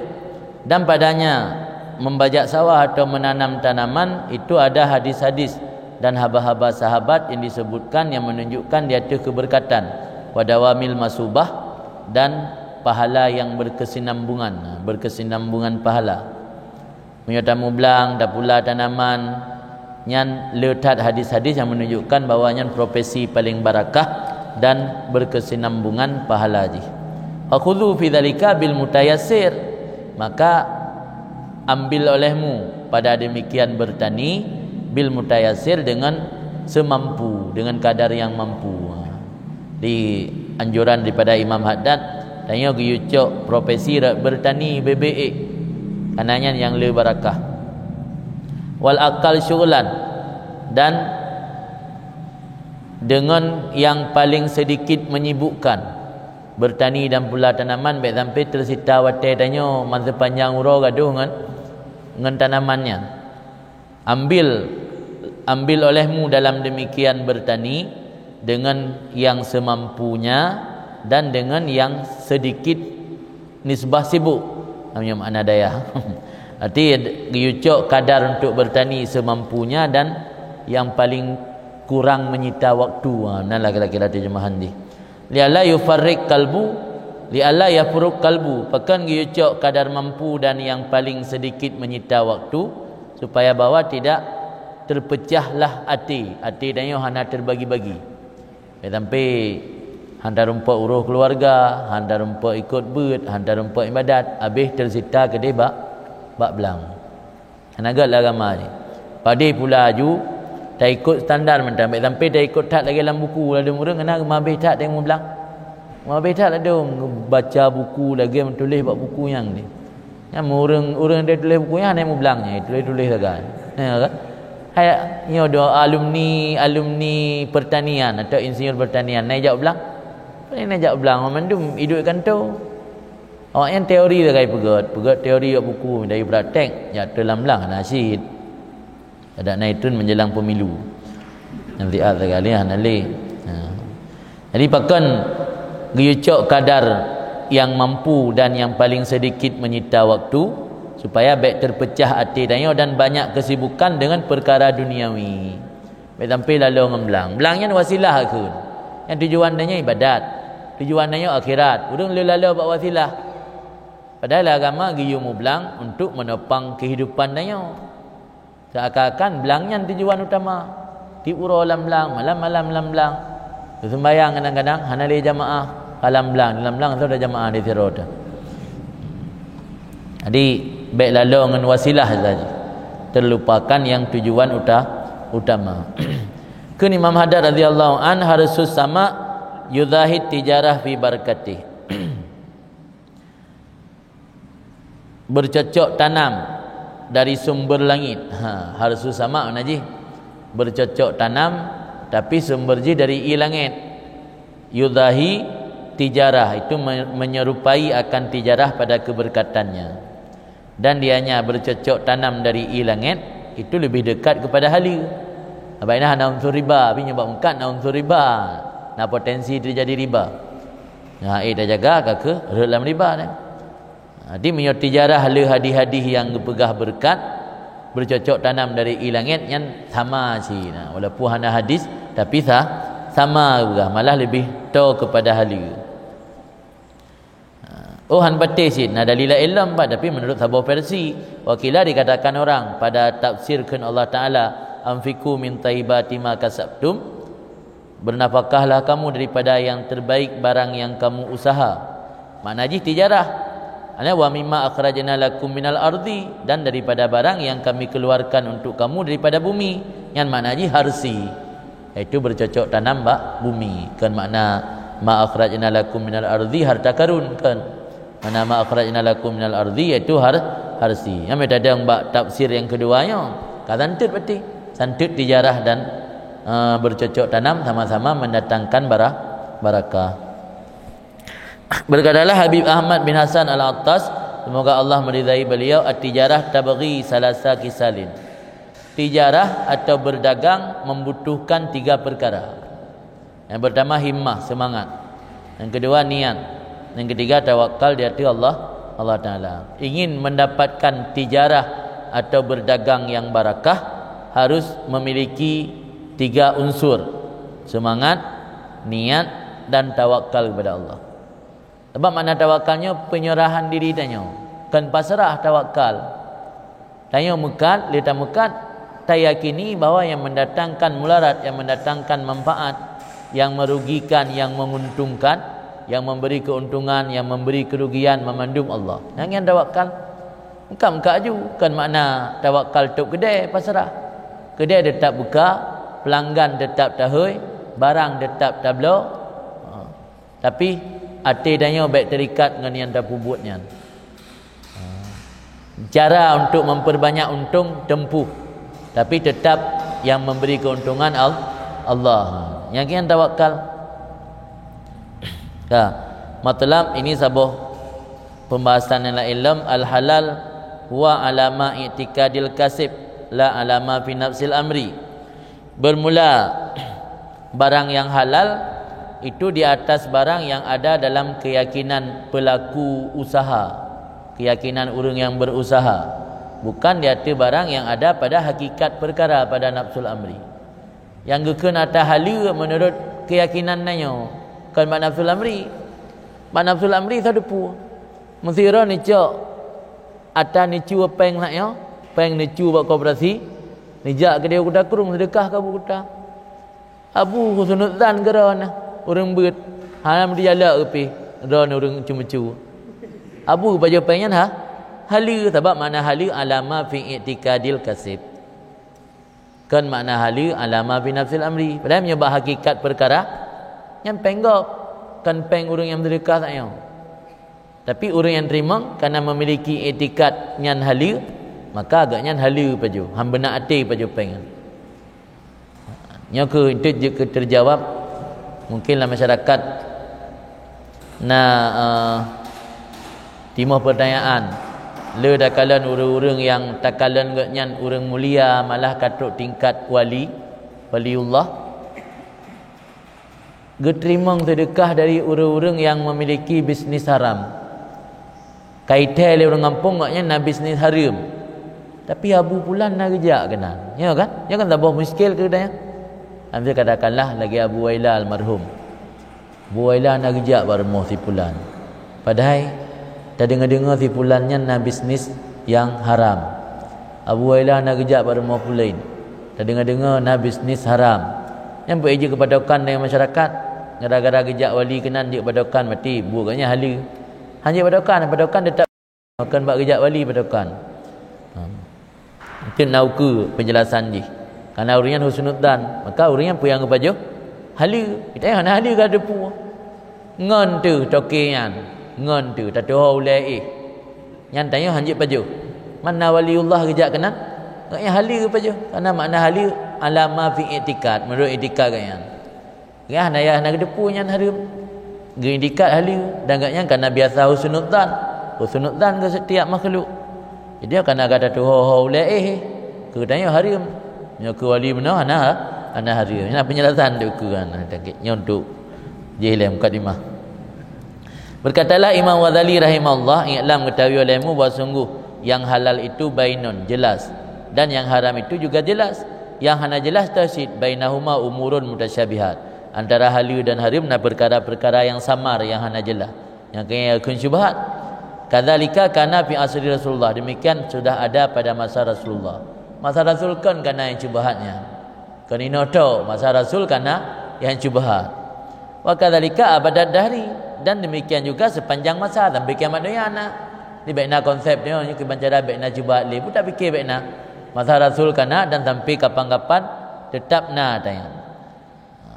Dan padanya membajak sawah atau menanam tanaman itu ada hadis-hadis dan haba-haba sahabat yang disebutkan yang menunjukkan di atas keberkatan, wa dawamil masubah, dan pahala yang berkesinambungan, berkesinambungan pahala. Meunyoe tamublang, tapula tanaman, nyan le that hadis-hadis yang menunjukkan bahwa nyan profesi paling barakah dan berkesinambungan pahala jih. Fa khudzu fi dzalika bil mutayassir, maka ambil olehmu pada demikian bertani bil mutayassir, dengan semampu, dengan kadar yang mampu. Di anjuran daripada Imam Haddad, tanyoe geuyue cok profesi rot bertani bebek ék. Karena nyan nyang le barakah. Wal aqall syughlan, dan dengan yang paling sedikit menyibukkan. Bertani dan pula tanaman bèk sampai tersita watèe tanyoe masa panjang uroe gadoh ngon, ngon tanaman nyan. Ambil, ambil olehmu dalam demikian bertani dengan yang semampunya dan dengan yang sedikit nisbah sibuk. Nyan makna daya. Arti geuyue cok kadar untuk bertani semampunya dan yang paling kurang menyita waktu. Ha, nan lagèe-lagèe terjemahan jih. Li alla yufarriq qalbu, li alla yafruq qalbu. Pakon geuyue cok kadar mampu dan yang paling sedikit menyita waktu, supaya bahwa tidak terpecahlah até. Até tanyoe hana terbagi-bagi. Bèk sampai han tarumpok uroh keluarga, han tarumpok ikot beuet, han tarumpok ibadat, abéh tersita keudeh bak, bak blang. Hana göt lé agama jih. Padé pula aju, taikot standar mantong. Bèk sampai taikot that lagèe lam buku ladôm ureueng, keunan geumabéh that teurimong blang. Geumabéh that ladôm, baca buku lagèe meutuléh bak buku nyan deh. Nyan ureueng, ureueng nyang tuléh buku nyan hana mublang nyan, tuléh-tuléh sagai. Ya kan? Hai, nyoe dua alumni, alumni pertanian atau insinyur pertanian, na jak blang? Pane na jak blang, mandum idup kanto. Awaknyan teori sagai peugöt, peugöt teori bak buku, dari praktek, jak teulam blang hana cit. Adak na itun menjelang pemilu. Nasihat sagai hana lé. Ha. Jadi pakon geuyue cok kadar yang mampu dan yang paling sedikit menyita waktu, supaya bèk terpecah até tanyoe dan banyak kesibukan dengan perkara duniawi. Bèk sampai laloe ngon blang. Blang nyan wasilah kheun. Nyang tujuan tanyoe ibadat. Tujuan tanyoe akhirat. Ureueng le laloe bak wasilah. Padahai lam agama geuyue mublang untuk menopang kehidupan tanyoe. Seakan-akan blang nyan tujuan utama. Tiep uroe lam blang, malam-malam lam blang. Seumbahyang kadang-kadang hana lé jamaah, ka lam blang, lam blang soe jamaah di sidroe teuh. Jadi, bèk laloe ngon wasilah saja. Terlupakan yang tujuan uta-, utama. Kheun Imam Haddad radhiyallahu an, harsus sama yudahit tijarah fi barakatih. Bercocok tanam dari sumber langit. Ha, harsus sama makna jih. Bercocok tanam, tapi sumber jih dari ie langét. Yudahi tijarah, itu me-, menyerupai akan tijarah pada keberkatannya. Dan dianya bercocok tanam dari ie langét, itu lebih dekat kepada hala. Sabab inan hana unsur riba, tapi nyoe bak meukat na unsur riba. Na potensi terjadi riba. Nah, eh, tajaga ka keuh rhot lam riba nyan. Jadi, meunyoe tijarah le hadih-hadih nyang geupeugah beureukat, bercocok tanam dari ie langét, nyan sama cit. Nah, walaupun hana hadis, tapi sa-, sama geupeugah, malah leubeh toe keupada hala. Oh, han patéh cit, na dalil laén lom, bah, tapi meunurot saboh versi. Wa qila, dikatakan orang, pada tafsir kheun Allah Taala, "Anfiqu min thayyibati ma kasabtum." Bernafkahlah kamu daripada yang terbaik barang yang kamu usaha. Makna jih tijarah. Ana wa mimma akhrajna lakum minal ardi, dan daripada barang yang kami keluarkan untuk kamu daripada bumi. Nyan makna jih harsi. Yaitu bercocok tanam bak bumi. Kon makna ma akhrajna lakum minal ardi harta karun, kon. Mana ma akhrajna lakum minal ardi, yaitu har-, harsi. Nyang meuta dong bak tafsir nyang keudua nyoe. Ka santet berarti. Santet tijarah dan eh, bercocok tanam sama-sama mendatangkan bara-, barakah. Berkatalah Habib Ahmad bin Hasan Al-Attas, semoga Allah meridai beliau, "At-tijarah tabghi salasa khisalin." Tijarah atau berdagang membutuhkan tiga perkara. Yang pertama himmah, semangat. Yang kedua niat. Yang ketiga tawakal di ateueh Allah, Allah Taala. Ingin mendapatkan tijarah atau berdagang yang barakah, harus memiliki tiga unsur: semangat, niat, dan tawakal kepada Allah. Sabab makna tawakal nyoe penyerahan diri tanyoe, kon pasrah tawakal. Tanyoe meukat, lé tameukat, tayakini bahwa yang mendatangkan mudarat, yang mendatangkan manfaat, yang merugikan, yang menguntungkan, yang memberi keuntungan, yang memberi kerugian, meumandum Allah. Nyang nyan tawakal. Meukat-meukat aju, kon makna tawakal tôb keudè pasrah. Keudè teutap buka, peulanggan teutap tahôi, barang teutap tabloe. Ha. Tapi até tanyoe bèk teurikat ngon nyang tapeubuet nyan. Ha. Cara untuk memperbanyak untung tempuh, tapi tetap yang memberi keuntungan Al-, Allah. Nyang nyan tawakal. Ka, matlab ini saboh pembahasan nyang laén lom, al-halal huwa alama i'tikadil kasib, la alama fi nafsil amri. Bermula, barang yang halal itu di atas barang yang ada dalam keyakinan pelaku usaha, keyakinan ureuëng yang berusaha, bukan di ateueh barang yang ada pada hakikat perkara, pada nafsul amri. Nyang geukheun ata haleue meunurot keyakinan tanyoe, kon bak nafsul amri. Bak nafsul amri sadeue peue. Meusira neucok ata neucue péng lagèe nyoe, péng neucue bak koperasi, neujak keudéh u Kuta Krueng seudeukah keu Abu Kuta. Abu husnuzan keu droeneuh, ureuëng beuet, hana meudialek pih droeneuh ureuëng ceumeucue. Abu pajoh péng nyan ha, haleue, sabab makna haleue alama fi i'tikadil kasib. Kon makna haleue alama fi nafsil amri. Padahai meunyoe bak hakikat peukara, nyan péng gob, kon péng ureuëng nyang meuseudeukah lagèe nyoe. Tapi ureuëng nyang teurimong kana memiliki iktikad nyan haleue, maka agaknyan haleue pajoh, han beuna até pajoh péng nyan. Nyoe keuh eunteuk jeuet keu teujawab, mungken lam masyarakat na, eh, timoh peutanyaan, le takalon ureuëng-ureuëng nyang takalon gobnyan ureuëng mulia malah ka trok tingkat wali, waliullah, geuteurimong seudeukah dari ureuëng-ureuëng nyang memiliki bisnis haram. Ka ithèe lé ureuëng gampông gobnyan na bisnis hareuem. Tapi Abu Pulan na geujak keunan. Ya kan? Ya kan saboh muskil keu geutanyoe. Ambil katakanlah lagèe Abu Waila almarhum. Abu Waila na geujak bak rumoh si Pulan. Padahai tadeungoe-deungoe si Pulan nyan na bisnis nyang haram. Abu Waila na geujak bak rumoh Pulan. Tadeungoe-deungoe na bisnis haram. Nyan peue jeuet keu patokan deungon masyarakat. Gara-gara geujak wali keunan jeuet patokan, berarti buet gobnyan haleue. Han jeuet patokan, patokan teutap kon bak geujak wali patokan. Ha. Mungken na ukeue penjelasan jih. Karena ureuëng nyan husnuzan, maka ureuëng nyan peue nyang geupajoh? Haleue. Kita hana haleue ka teupeu. Ngon teuh toke nyan, ngon teuh tatuho ulèe éh. Nyan tanyoe han jeuet pajoh. Mana waliullah geujak keunan? Gobnyan haleue pajoh. Karena makna haleue alama fi iktikad, meunurot iktikad gobnyan. Gobnyan hana, hana geuteupeue nyan hareuem. Geuiktikad haleue dan gobnyan kana biasa husnuzan. Husnuzan keu setiap makhluk. Jadi kana gata tuho-ho ulèe éh, keu tanyoe hareuem. Nyoe keu wali meunoe hana, hana hareuem. Nyan penjelasan tu keu hana, nyoe untuk jih lé mukadimah. Berkatalah Imam Ghazali rahimahullah, "I'lam, ketahui olehmu bahwa sungguh yang halal itu bainun, jelas, dan yang haram itu juga jelas. Yang hana jelas tauhid, bainahuma umurun mutasyabihat." Antara haleue dan hareuem na peukara-peukara nyang samar, nyang hana jelas, nyang keu-, kheun syubhat. Kadzalika kana fi asri Rasulullah, demikian sudah ada pada masa Rasulullah. Masa Rasul kon kana nyang syubhat nyan. Kon inoe tho, masa Rasul kana nyang syubhat. Wa kadzalika abadad dahri, dan demikian juga sepanjang masa sampai kiamat dunia na. Jadi bèk na konsep nyoe, nyoe kiban cara bèk na syubhat lé, peue tapike bèk na. Masa Rasul kana dan sampai kapan-kapan teutap na ata nyan. Ha,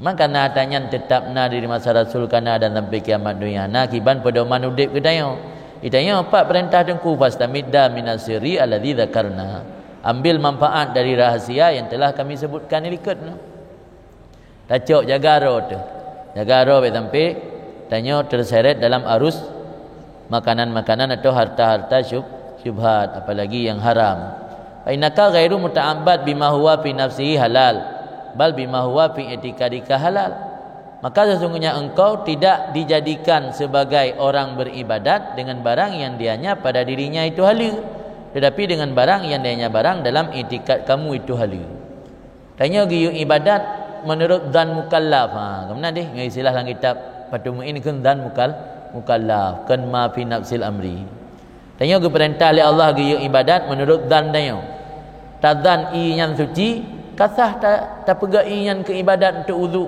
maka na ata nyan teutap na dari masa Rasul kana dan sampai kiamat dunia na kiban pedoman udép geutanyoe. Geutanyoe pat peurintah Teungku, "Fastamidda minas sirri alladzi dzakarna." Ambil manfaat dari rahasia yang telah kami sebutkan di likot nyoe. Tacok jaga droe teuh. Jaga droe bék sampai tanyoe terseret dalam arus makanan-makanan atau harta-harta syub-, syubhat, apalagi yang haram. Fa innaka ghairu muta'abbad bima huwa fi nafsihi halal, bal bima huwa fi i'tiqadika halal. Maka sesungguhnya engkau tidak dijadikan sebagai orang beribadat dengan barang yang dianya pada dirinya itu hala, tetapi dengan barang yang dianya barang dalam itikad kamu itu hala. Tanyoe geuyue ibadat meunurot zan mukallaf. Ha, keumeuna deh, ngon istilah lam kitab Fathul Muin kheun zan mukal-, mukallaf, kheun ma fi nafsil amri. Tanyoe geupeurintah lé Allah geuyue ibadat meunurot zan tanyoe. Tazan ié nyan suci, ka sah ta-, tapeugah ié nyan keu ibadat untuk udhu.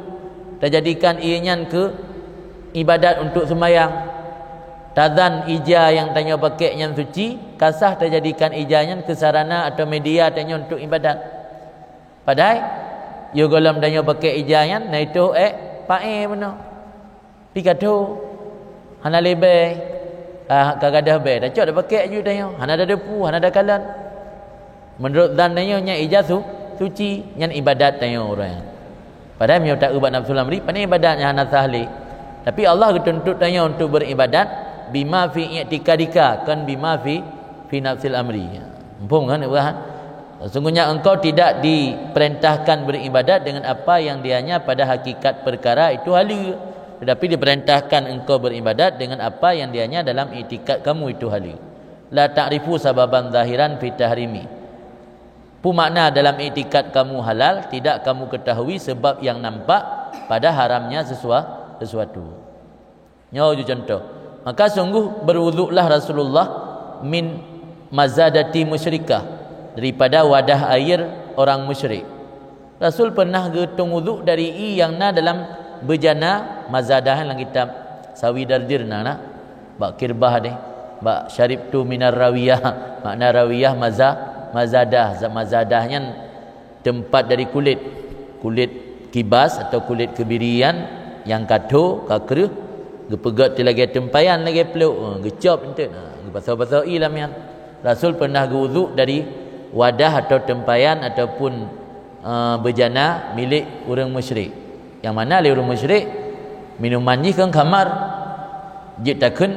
Tajadikan ié nyan keu ibadat untuk seumayang. Tazan ija nyang tanyoe pakek nyan suci, ka sah tajadikan ija nyan keu sarana atau media tanyoe untuk ibadat. Padahai, yoh gohlom tanyoe pakek ija nyan, na itôh ék paéh bunoe. Pi ka tho, hana lé bèe, ah, ka gadôh bèe, tacok tapakek aju tanyoe, hana tadepu, hana takalon. Meunurot zan tanyoe nyan ija su-, suci, nyan ibadat tanyoe ureueng nyan. Padahai meunyoe taeu bak nafsul amri, pane ibadat nyan hana sah lé. Tapi Allah geutuntut tanyoe untuk beribadat bima fi i'tikadika, kon bima fi, fi nafsil amri. Muphom kan, Ibu, ha? Sesungguhnya engkau tidak diperintahkan beribadat dengan apa yang dianya pada hakikat perkara itu hala, tetapi diperintahkan engkau beribadat dengan apa yang dianya dalam itikad kamu itu hala. La ta'rifu sababan zahiran fi tahrimi. Peue makna dalam itikad kamu halal, tidak kamu ketahui sebab yang nampak pada haramnya sesua-, sesuatu. Nyoe ju contoh. Maka sungguh berwuduklah Rasulullah min mazadati musyrikah, daripada wadah air orang musyrik. Rasul pernah geutung wuduk dari ié nyang na dalam beujana mazadah lam kitab Sawi Dardir na, na. Bak kirbah deh, bak syaribtu minar rawiyah. Makna rawiyah maza-, mazadah. Za-, mazadah nyan teumpat dari kulét. Kulét kibas atau kulét keubiri nyan nyang ka tho, ka kreueh, geupeugét lagèe teumpayan, lagèe plôk, eh, geucop eunteuk, eh, geupasoe-pasoe ié lam nyan. Rasul pernah geuwuduk dari wadah atau teumpayan ataupun, eh, beujana milék ureueng musyrik. Nyang mana lé ureueng musyrik, minuman jih kon khamar. Jeuet takheun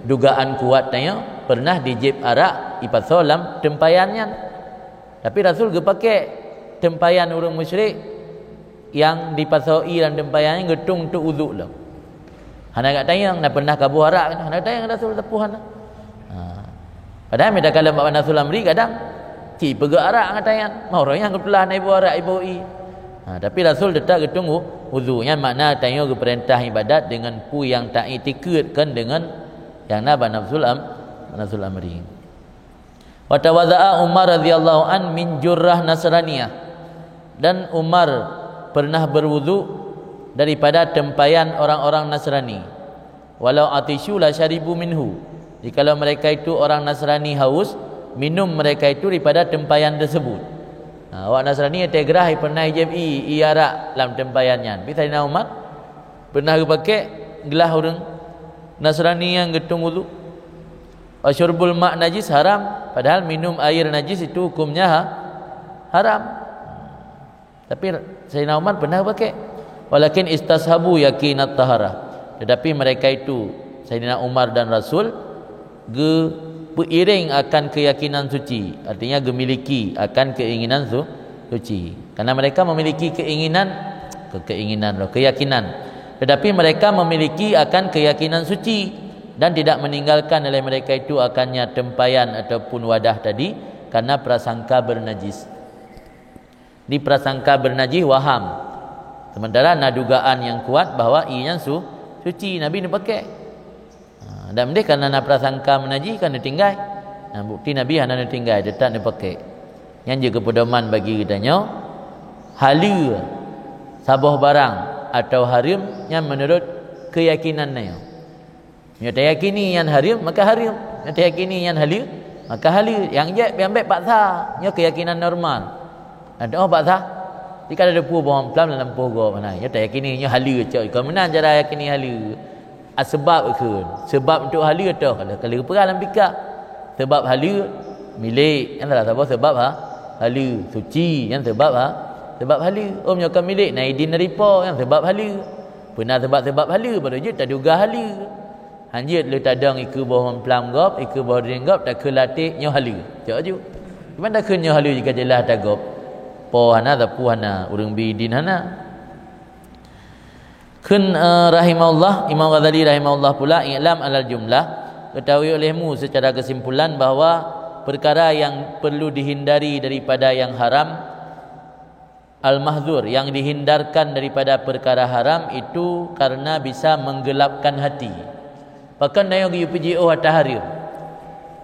dugaan kuat tanyoe pernah jijieb arak jipasoe lam teumpayan nyan. Tapi Rasul geupakek teumpayan ureueng musyrik nyang jipasoe ié lam teumpayan nyan geutung untuk uduk lom. Hana geutanyong, na pernah kaboh arak? Hana geutanyong Rasul, sapeue hana. Ha. Padahai meunyo takalon bak nafsul amri kadang ci peugöt arak ngon tangan. Mah ureueng nyang geupeugah na iboh arak, iboh ié. Ha, tapi Rasul teutap geutung u-, uduk. Nyan makna tanyoe geupeurintah ibadat deungon peue nyang taiktikeuet, kon deungon nyang na bak nafsul am-, nafsul amri. Wa tawadha'a Umar radhiyallahu an min jurrah Nasraniyah. Dan Umar pernah berwuduk daripada teumpayan orang-orang Nasrani. Walau atisyu la syaribu minhu. Jikalau mereka itu orang Nasrani haus, minum mereka itu daripada teumpayan tersebut. Ha, awak Nasrani teugrah pernah jieb ié, ié arak lam teumpayan nyan. Tapi Saidina Umar pernah geupakek glah ureueng Nasrani nyang geutung uduk. Wa syurbul ma' najis haram, padahal minum air najis itu hukumnya ha-, haram. Tapi Saidina Umar pernah geupakek. Walakin istashabu yakinat taharah. Tetapi mereka itu, Saidina Umar dan Rasul, geupeuiréng akan keuyakinan suci, artinya geumiliki akan keinginan su-, suci. Karena mereka memiliki keinginan, ke-, keinginan loh, keyakinan. Tetapi mereka memiliki akan keyakinan suci dan tidak meninggalkan oleh mereka itu akannya teumpayan ataupun wadah tadi karena prasangka bernajis. Diprasangka bernajis waham. Sementara na dugaan nyang kuat bahwa ié nyan su-, suci, Nabi neupakek. Ha, dan meudeh karena na prasangka meunajih ka neutinggai. Nah, bukti Nabi hana neutinggai, teutap neupakek. Nyan jeuet keu peudoman bagi geutanyoe, haleue saboh barang atau hareuem nyan meunurot keuyakinan tanyoe. Nyoe tayakini nyan hareuem, maka hareuem. Nyoe tayakini nyan haleue, maka haleue. Nyang jeuet pian bèk paksa, nyoe keuyakinan normal. Nah, teu'oh paksa, jika ada depu boh amplam dalam poh gob, nah, nyoe tayakini nyoe haleue cok. Kon meunan cara yakini haleue. Asbab kheun. Sebab untuk haleue toh, kalau, kalau geupeugah lam pika. Sebab haleue milék, nyan salah saboh sebab ha, haleue. Suci, nyan sebab ha, Sabab haleue. Ôm nyoe ka milék, na idin dari po, nyang sabab haleue. Peuna sabab-sabab haleue, baru jeuet taduga haleue. Hanjeuet lé tadong ikeue boh mamplam gob, ikeue boh drien gob, takheun lam até nyoe haleue. Cok aju. Kiban takheun nyoe haleue jika jeulaih ata gob. Po hana, sapeue hana, ureuëng bi idin hana. Kheun, eh, rahimahullah, Imam Ghazali rahimahullah pula, "I'lam alal jumlah, ketahui olehmu secara kesimpulan bahwa perkara yang perlu dihindari daripada yang haram, al-mahdzur, yang dihindarkan daripada perkara haram itu karena bisa menggelapkan hati." Pakon tanyoe geuyue peujiôh ata hareuem?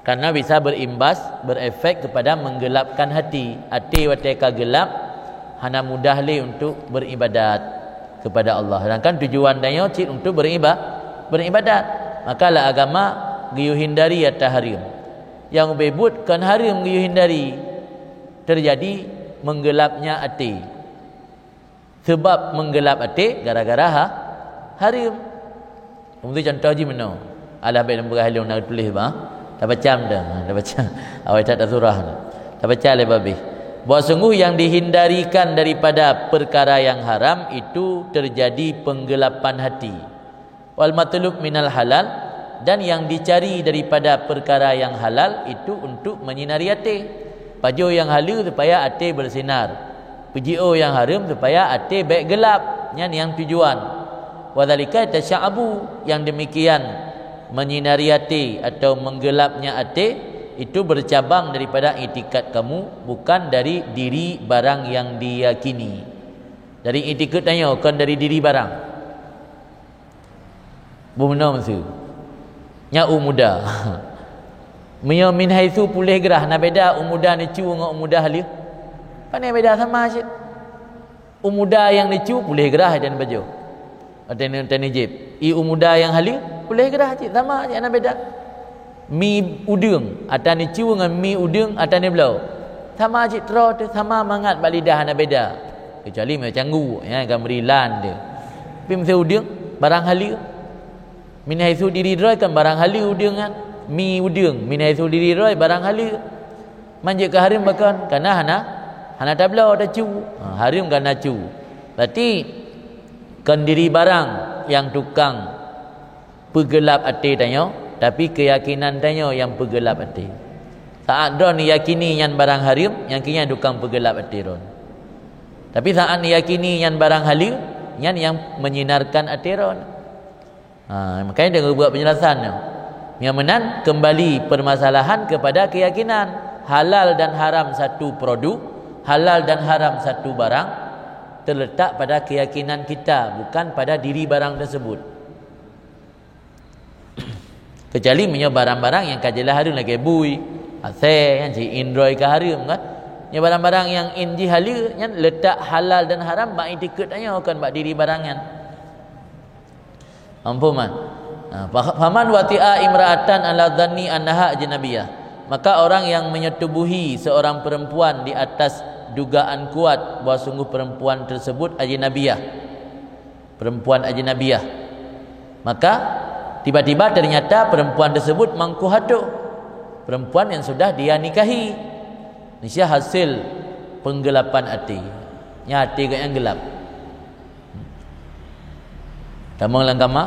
Karena bisa berimbas, berefek kepada menggelapkan hati. Até watée ka geulap, hana mudah lé untuk beribadat kepada Allah. Sedangkan tujuan tanyoe cit untuk beriba-, beribadat. Maka lam agama geuyue hindari ata hareuem. Nyang ubé buet kon hareuem geuyue hindari, terjadi menggelapnya até. Sabab menggelap até gara-gara ha-, hareuem. Kemudian contoh jih meunoe. Alah, bék lôn peugah lôn, na tuléh bah. Tabaca meudah, ha, tabaca. Awai that surah tu. Tabaca lé babeh. Bahwa sungguh yang dihindarikan daripada perkara yang haram itu terjadi penggelapan hati. Wal matlub minal halal, dan yang dicari daripada perkara yang halal itu untuk menyinari até. Pajoh nyang haleue supaya até bersinar. Peujiôh nyang hareuem supaya até bék geulap, nyan nyang tujuan. Wadzalika tasya'abu, yang demikian menyinari até atau menggelapnya até, itu bercabang daripada itikad kamu, bukan dari diri barang yang diyakini. Dari itikad tanyoe, kon dari diri barang. Beuh meunoe meuseu. Nyan u muda. Meunyoe min haitsu puléh grah, na beda u muda neucue ngon u muda haleue? Pane beda, sama cit. U muda nyang neucue puléh grah dan bajoe. Watée neu-, watée neujép. I u muda nyang haleue puléh grah cit, sama cit, hana beda. Mi udeueng ata neucue ngon mi udeueng ata neubloe, sama cit troe teuh, sama mangat bak lidah, hana beda. Keucuali meunyoe canggu, ya, ka meurilan teuh. Tapi meuseu udeueng barang haleue. Min haitsu diri droe kan barang haleue udeueng nyan. Mi udeueng, min haitsu diri droe barang haleue. Man jeuet keu hareuem pakon? Kana hana, hana tabloe, tacue. Ha, hareuem kana cue. Berarti kon diri barang nyang tukang peugeulap até tanyoe, tapi keuyakinan tanyoe nyang peugeulap até. Saat droe neuyakini nyan barang hareuem, nyang keu nyan tukang peugeulap até droe. Tapi saat neuyakini nyan barang haleue, nyan nyang menyinarkan até droe. Ha, makanya dia buat penjelasan tu. Yang meunan, kembali permasalahan kepada keyakinan. Halal dan haram satu produk, halal dan haram satu barang, terletak pada keyakinan kita, bukan pada diri barang tersebut. Kecuali meunyoe barang-barang nyang ka jeulaih hareuem lagée bui, asée, nyan cit indroe ka hareuem kan. Nyoe barang-barang nyang in jih haleue, nyan letak halal dan haram bak itikeuet tanyoe, kon bak diri barang nyan. Mampu man? Ha, fa-, faman wati'a imra'atan ala dhanni annaha ajnabiyah. Maka orang yang menyetubuhi seorang perempuan di atas dugaan kuat bahwa sungguh perempuan tersebut ajnabiyah. Perempuan ajnabiyah. Maka tiba-tiba ternyata perempuan tersebut mangkuhato. Perempuan yang sudah dia nikahi. Nisya hasil penggelapan até. Nya até geuh nyang gelap. Tamong lam kama.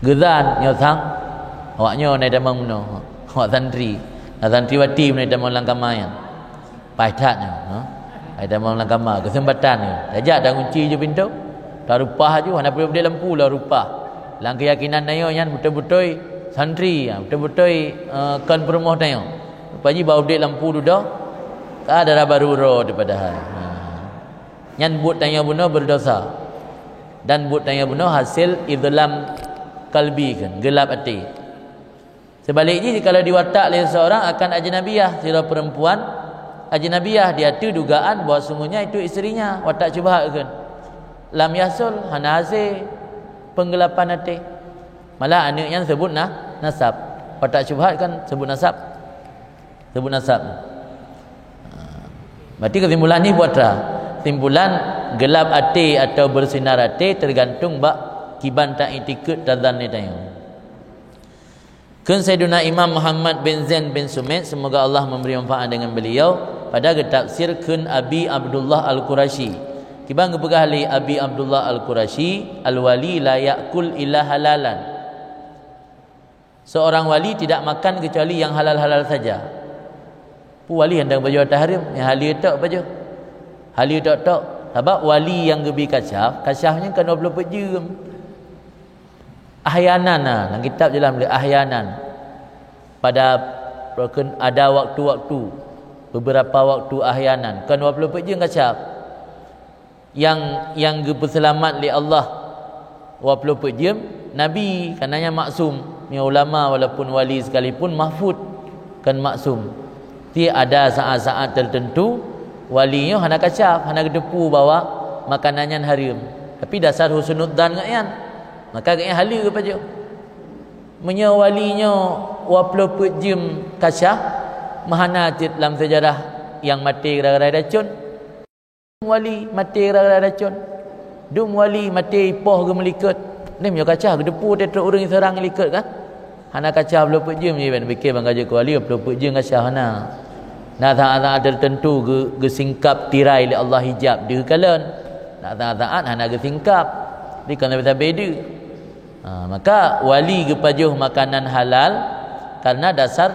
Geuzan nyoe sang. Awak nyoe na tamong meunoe. Awak santri. Na santriwati meunoe tamong lam kama nyan. Paih that nyoe, ha? Paih tamong lam kama. Keuseumpatan nyoe. Tajak dan kunci ju pintoe. Tarupah ju, hana peue udeb lampu lah rupah. Lam keuyakinan tanyoe nyan beutôi-beutôi santri, ha, beutôi-beutôi, eh, kon peurumoh tanyoe. Rupa jih bak udeb lampu dudoe, ka dara barô uroe teuh padahai. Ha. Nyan buet tanyoe bunoe beureudosa. Dan buet tanyoe bunoe hasil idlam kalbi kan, geulap até. Seubalik jih, jikalau diwatak lé seseorang akan ajnabiyah, sidroe perempuan ajnabiyah, di ateueh dugaan bahwa sungguhnya itu isterinya, watak syubhat kan. Lam yahsul, hana hase peunggelapan até. Malah aneuk nyan seubut na-, nasab. Watak syubhat kan seubut nasab. Seubut nasab. Ha. Berarti kesimpulan jih buat tra. Kesimpulan, gelap até atau bersinar até tergantung bak kiban ta-itikeuet tazan lé tanyoe. Kheun Saidina Imam Muhammad bin Zain bin Sumit, semoga Allah memberi manfaat dengan beliau, Pada geutafsir kheun Abi Abdullah Al-Qurasyi. Kiban geupeugah lé Abi Abdullah Al-Qurasyi, "Al-wali la ya'kul illa halalan." Seorang wali tidak makan kecuali yang halal-halal saja. Peue wali nyang dang pajoh hareuem, nyang haleue tok pajoh. Haleue tok-tok. Sabab wali nyang geubi kasyaf, kasyaf nyan kan dua ploh peuet jeuem. Ahyanan, nah, lam kitab je lam lé ahyanan. Pada ada waktu-waktu, beberapa waktu ahyanan. Kan dua ploh peuet jeuem kasyaf. Nyang, nyang geupeuseulamat lé Allah dua ploh peuet jeuem, Nabi, kareuna nyan maksum. Meunyoe ulama walaupun wali sekalipun mahfud kan maksum. Tapi ada saat-saat tertentu wali nyoe hana kasyaf, hana geuteupeue bahwa makanan nyan hareuem. Tapi dasar husnudzan geuh nyan. Maka geuh nyan haleue geupajoh. Meunyoe wali nyoe dua ploh peuet jeuem kasyaf, meuhana cit lam seujarah nyang maté gara-gara racun. Wali maté gara-gara racun. Dum wali maté ipoh geumeulikot. Nyoe meunyoe kasyaf geuteupeue teuh trok ureuëng seurang likot kan? Hana kasyaf dua ploh peuet jeuem je ban pike ban ka jeuet keu wali dua ploh peuet jeuem kasyaf hana. Na saat-saat tertentu geu-, geusingkap tirai lé Allah hijab deuh kalon. Na saat-saat hana geusingkap. Di kon sabe-sabe deuh. Ha, maka wali geupajoh makanan halal karena dasar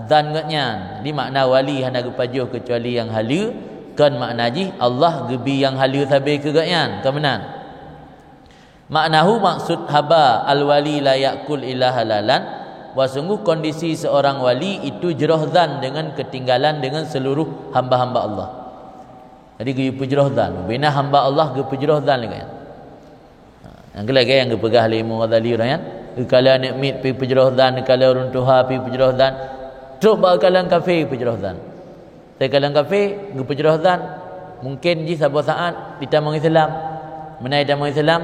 zan geuh nyan. Jadi makna wali hana geupajoh kecuali nyang haleue, kon makna jih Allah geubi nyang haleue sabe keu geuh nyan. Kon meunan. Maknahu maksud haba al-wali la ya'kul illa halalan, bahwa sungguh kondisi seorang wali itu jroh zan dengan ketinggalan dengan seluruh hamba-hamba Allah. Jadi geupeujroh zan, bina hamba Allah geupeujroh zan lagée nyan. Ha, nyang keu lagée nyang geupeugah lé Imam Ghazali uroe nyan, geukala aneuk miet pi peujroh zan, geukala ureuëng tuha pi peujroh zan, trok bak geukala kafé peujroh zan. Teuka lam kafé geupeujroh zan, mungken jih saboh saát ditamong Islam. Meunan ditamong Islam,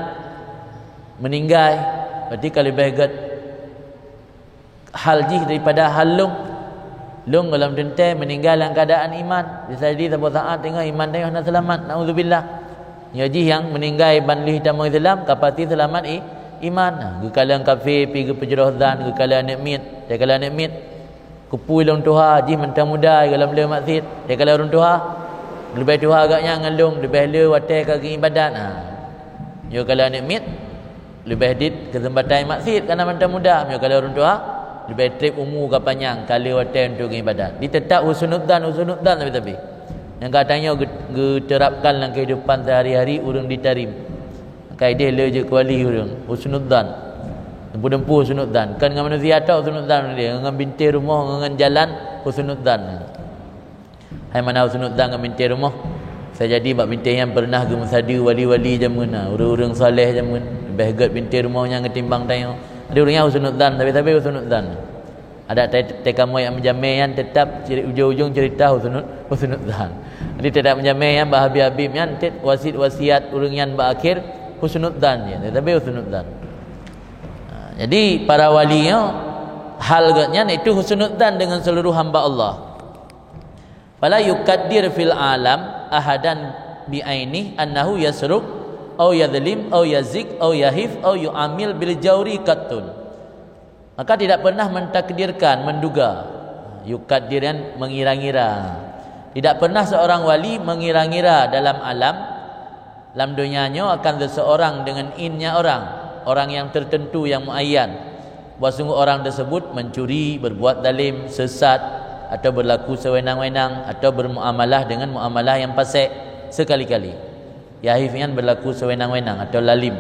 meuninggai, berarti ka leubeh gét hal jih daripada hal lôn. Lôn gohlom teuntée meuninggai lam keuadaan iman. Bisa jadi saboh saát teungoh iman tanyoe hana seulamat, naudzubillah. Nyoe jih nyang meuninggai ban lheueh tamong Islam ka pasti seulamat i-, iman. Nah, geukala kafé pi geupeujroh zan, geukala aneuk miet, teuka lam aneuk miet. Keupeue lôn tuha jih mantong muda gohlom le maksiet, teuka lam ureuëng tuha. Leubeh tuha geuh nyan ngon lôn, leubeh le watée ka geuibadat. Ha. Nyoe ka lam aneuk miet, leubeh dit keuseumpatan maksiet kareuna mantong muda. Nyoe ka lam ureuëng tuha, leubeh treb umu ka panyang, ka le watée untuk geuibadat. Di teutap husnudzan, husnudzan sabe-sabe. Nyang ka tanyoe geu-, geuterapkan lam kehidupan sehari-hari ureuëng di Tarim. Ka ideh le jeuet keu wali ureuëng, husnudzan. Dempu-dempu husnudzan. Kon ngon manusia tok husnudzan, ngon bintéh rumoh, ngon jalan husnudzan. Hai mana husnudzan ngon bintéh rumoh? Bisa jadi bak bintéh nyan peureunah geumeusadeue wali-wali jameun na, ureuëng-ureuëng saleh jameun, leubeh gét bintéh rumoh nyan geutimbang tanyoe. Jadi ureuëng nyan husnudzan, sabe-sabe husnudzan. Adak teuka moe meujamé nyan teutap ujong-ujong ceurita husnud-, husnudzan. Jadi teutap meujamé nyan bak habib-habib nyan, teuk wasiet-wasiat ureuëng nyan bak akhé husnudzan je, sabe-sabe husnudzan. Ha, jadi para wali nyoe hal geuh nyan itu husnudzan dengan seluruh hamba Allah. Fala yukaddir fil alam ahadan bi ainih annahu yasruq au yadhlim au yazik au yahif au yu'amil bil jauri qattun. Maka tidak pernah mentakdirkan, menduga. Yukaddir nyan mengira-ngira. Tidak pernah seorang wali mengira-ngira dalam alam, lam donya nyoe akan seseorang dengan innya orang, orang yang tertentu yang muayyan. Bahwa sungguh orang tersebut mencuri, berbuat zalim, sesat, atau berlaku sewenang-wenang, atau bermuamalah dengan muamalah yang fasik sekali-kali. Yahif nyan berlaku sewenang-wenang atau lalim.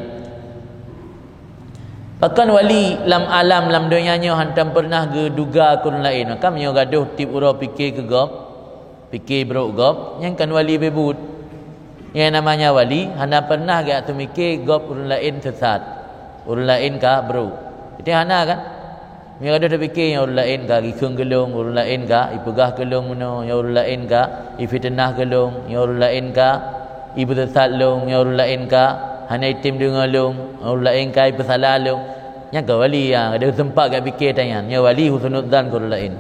Pakon wali lam alam lam donya nyoe hantom pernah geuduga keu ureuëng laén. Maka meunyoe gadôh tieb uroe pike keu gob, pike brok gob, nyan kon wali beubuet. Nyang namanya wali hana pernah geujak teumike gob ureuëng laén sesat, ureuëng laén ka brok. Itu hana kan? Meunyoe gadôh tapike nyang ureuëng laén ka gikheun keu lôn, ureuëng laén ka ipeugah keu lôn meunoe, nyang ureuëng laén ka ifiteunah keu lôn, nyang ureuëng laén ka ipeusesat lôn, nyang ureuëng laén ka hana item deungoe lôn, nyang ureuëng laén ka ipeusala lôn. Nyan ka wali, ya, gadôh teumpat gak pike tanyan, nyan wali husnudzan keu ureuëng laén.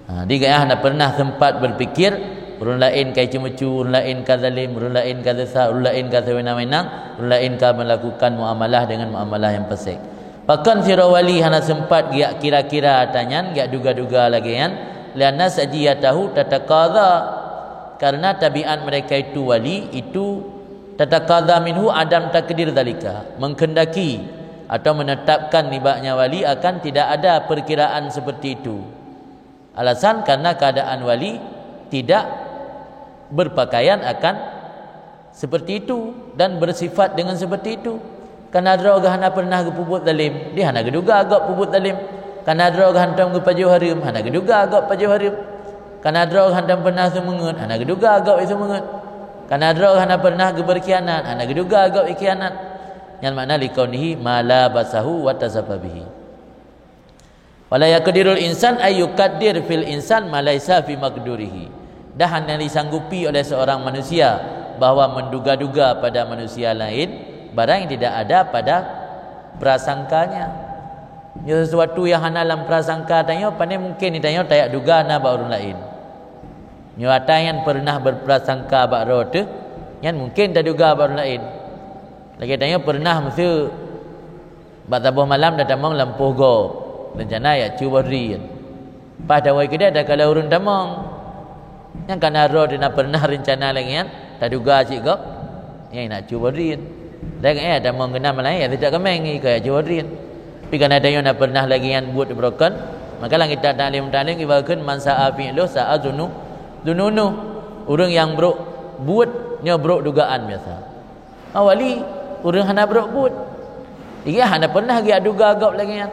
Ha, di gayah hana pernah sempat berpikir, ureuëng laén ka ceumeucue, ureuëng laén ka zalim, ureuëng laén ka sesat, ureuëng laén ka sewenang-wenang, ureuëng laén ka melakukan muamalah dengan muamalah yang fasik. Pakon sidroe wali hana sempat geujak kira-kira ata nyan, geujak duga-duga lagée nyan, lianna sajiyatahu tataqadha, Karena tabiat mereka itu wali, itu tataqadha minhu adam takdir dzalika, menghendaki atau menetapkan nibaknya wali akan tidak ada perkiraan seperti itu. Alasan karena keadaan wali tidak berpakaian akan seperti itu dan bersifat dengan seperti itu. Kana droe geuh hana pernah geupeubuet zalim, di hana geuduga gob peubuet zalim. Kana droe geuh hantom geupajoh hareuem, hana geuduga gob pajoh hareuem. Kana droe geuh hantom pernah seumeungeut, hana geuduga gob seumeungeut. Kana droe geuh hana pernah geubeurkhianat, hana geuduga gob khianat. Nyan makna likaunihi ma la basahu wa tasafa bihi. Wala yaqdirul insan ay yuqaddir fil insan ma laisa fi maqdurihi. Dan hana disanggupi oleh seorang manusia bahwa menduga-duga pada manusia lain barang yang tidak ada pada prasangkanya. Nyoe sesuatu yang hana lam prasangka tanyoe, pane mungkin tanyoe tayak duga na bak ureuëng lain. Nyoe ata nyan pernah berprasangka bak droe teuh, nyan mungkin taduga bak ureuëng lain. Lagée tanyoe pernah meuseu bak saboh malam tatamong lam poh gob, rencana yak cuboh drien. Pas tawoe keudeh takalon ureuëng tamong. Nyang kana droe teuh na pernah rencana lagée nyan, taduga cit gob, nyang nak cuboh drien. Lagée nyan tamong keunan malam yak sijak kaméng ika yak cuboh drien. Tapi kana tanyoe na pernah lagée nyan buet broken, maka lam kitab taklim-taklim ibaratkan man sa'a fi'luh sa'a zunu-, zununu. Ureuëng nyang brok buet nyoe brok dugaan biasa. Awali ureuëng hana brok buet. Iya hana pernah geujak duga gob lagée nyan.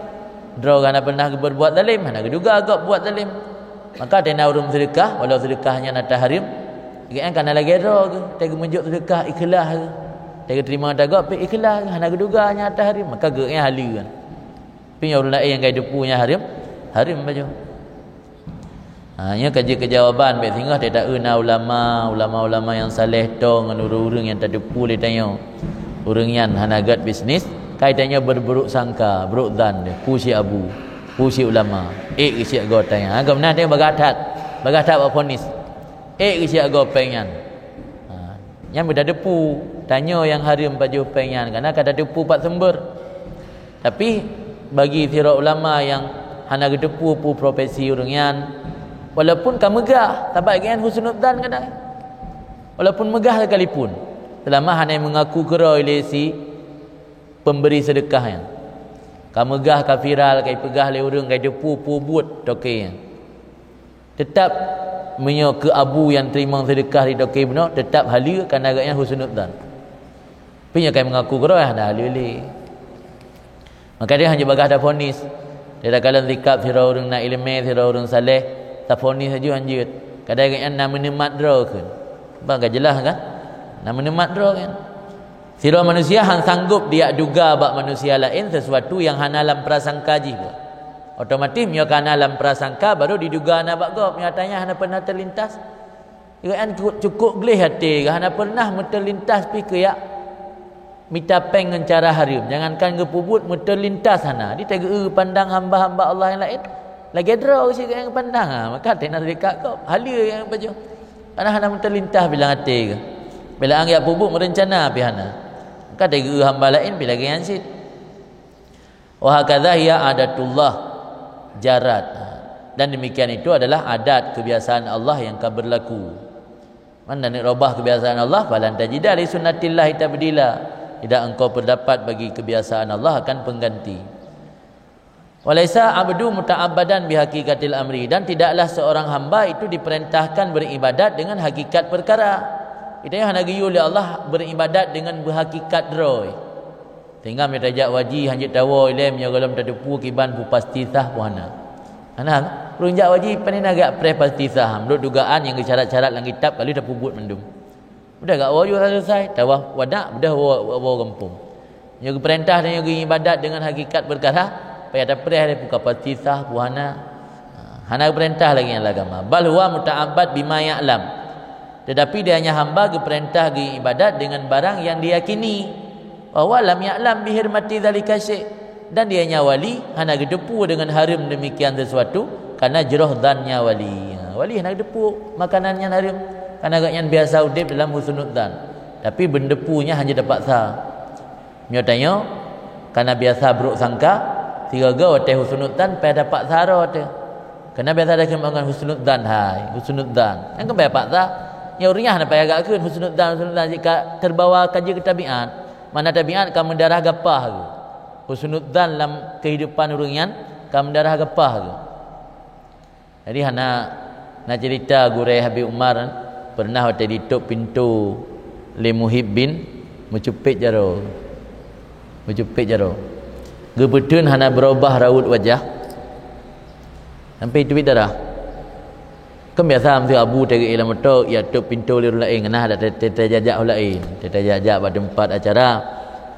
Droe hana pernah geubuet zalim, hana geuduga gob buet zalim. Maka tena ureuëng seudeukah, walau seudeukah nyan ata hareuem, geuh nyan kana lagée droe geuh, teugeumeujuk seudeukah ikhlas geuh. Teugeuteurimong ata gob pih ikhlas geuh, hana geuduga nyan ata hareuem, maka geuh nyan haleue. Pih ureuëng laén nyang ka jiteupeue nyan hareuem, hareuem bajoe. Ha, nyoe ka jeuet keu jawaban bék singoh teuta eu na ulama, ulama-ulama nyang saleh toe ngon ureuëng-ureuëng nyang tateupeue lé tanyoe. Ureuëng nyan hana gét bisnis, kai tanyoe berburuk sangka, buruk zan deh, peue si abu, peue si ulama, ék geusiak goe tanyoe. Ha, geuh meunan tanyoe bagah that, bagah that bak fonis. Ék geusiak goe péng nyan. Ha, nyan beutateupeue, tanyoe nyang hareuem pajoh péng nyan, kana ka tateupeue pat sumber. Tapi bagi sidroe ulama nyang hana geuteupeue peue profesi ureuëng nyan, walaupun ka meugah, sabab geuh nyan husnudzan kadang. Walaupun meugah sekalipun, seulama hana meungaku keurôi lé si pemberi seudeukah nyan. Ka meugah, ka viral, ka ipeugah lé ureuëng, ka iteupeue peue buet toke nyan. Teutap meunyoe keu abu nyang teurimong seudeukah di toke bunoe, teutap haleue kana geuh nyan husnudzan. Pih nyoe kai meungaku keurôi hana lé-lé. Maka dia hana bagah tafonis. Dia takalon sikap sidroe ureuëng na iéleumé, sidroe ureuëng saleh, tafonis laju hanjeuet. Kadang geuh nyan na meuneumat droe kheun. Bah ka jeulaih kan? Na meuneumat droe kan? Sidroe manusia han sanggob diyak duga bak manusia laén sesuatu nyang hana lam prasangka jih pun. Otomatis meunyoe ka na lam prasangka baru diduga na bak gob, nyatanya hana pernah teulintas. Geuh nyan cukôp gleh até geuh, hana pernah meuteulintas pih keu yak mita péng ngon cara hareuem. Jangankan geupeubuet, meuteulintas hana. Di tageu pandang hamba-hamba Allah nyang laén, lagée droe cit geuh nyang pandang. Ha, maka tena dekat gob, haleue nyang pajoh. Karena hana meuteulintas bilang até geuh. Bila anggap peubuet meurencana pih hana. Maka tageu hamba laén pih lagée nyan cit. Wa hakadha hiya adatullah jarat. Dan demikian itu adalah adat kebiasaan Allah yang ka berlaku. Man lam yughayyir kebiasaan Allah, falan tajida li sunnatillahi tabdila. Tidak engkau berdapat bagi kebiasaan Allah akan pengganti. Walaisa abdu muta'abbadan bihaqiqatil amri, dan tidaklah seorang hamba itu diperintahkan beribadat dengan hakikat perkara. Kita hana geuyue lé Allah beribadat dengan berhakikat droe. Sehingga meunyoe tajak u haji hanjeuet tawoe ilée meunyoe gohlom tateupeue kiban peue pasti sah peue hana. Hana, ureuëng jak u haji pane na geujak preh pasti sah, meunurot dugaan nyang geusyarat-syarat lam kitab ka lheueh tapeubuet mandum. Udah gak woe selesai, tawaf wada, udah woe, woe, woe gampông. Nyoe geupeurintah dan nyoe geuibadat deungon hakikat peukara, payah tapreh lé peue ka pasti sah, peue hana. Ha, hana geupeurintah lagée nyan lam agama. Bal huwa muta'abbad bima ya'lam. Tetapi dia hanya hamba geupeurintah geuibadat dengan barang yang diyakini. Wa huwa lam ya'lam bihurmati dzalika syai', dan dia nyan wali hana geuteupeue deungon hareuem demikian sesuatu, karena jroh dzannya wali. Ha, wali hana geuteupeue makanan nyan hareuem, karena gobnyan biasa udeb dalam husnudzan. Tapi beuneuteupeu nyan hana tapaksa. Meunyoe tanyoe karena biasa brok sangka, sigoe-goe watée husnudzan payah tapaksa droe teuh. Karena biasa takheun ngon husnudzan hai, husnudzan. Nyang keubai paksa, Nyoe ureuëng nyan hana payah geukheun husnudzan, husnudzan jika terbawa ka jeuet keu tabiat. Mana tabiat ka meudarah gapah geuh. Husnudzan lam kehidupan ureuëng nyan ka meudarah gapah geuh. Jadi hana, na cerita gurée Habib Umar pernah watée ditôp pintoe lé Muhib bin meucupet jaroe. Meucupet jaroe. Geupeutheun hana beurubah raut wajah sampai teubiet darah. Kan biasa meusti abu teuka lam moto, ya tôp pintoe lé ureuëng laén, ngon hana teutajak ureuëng laén, teutajak bak teumpat acara.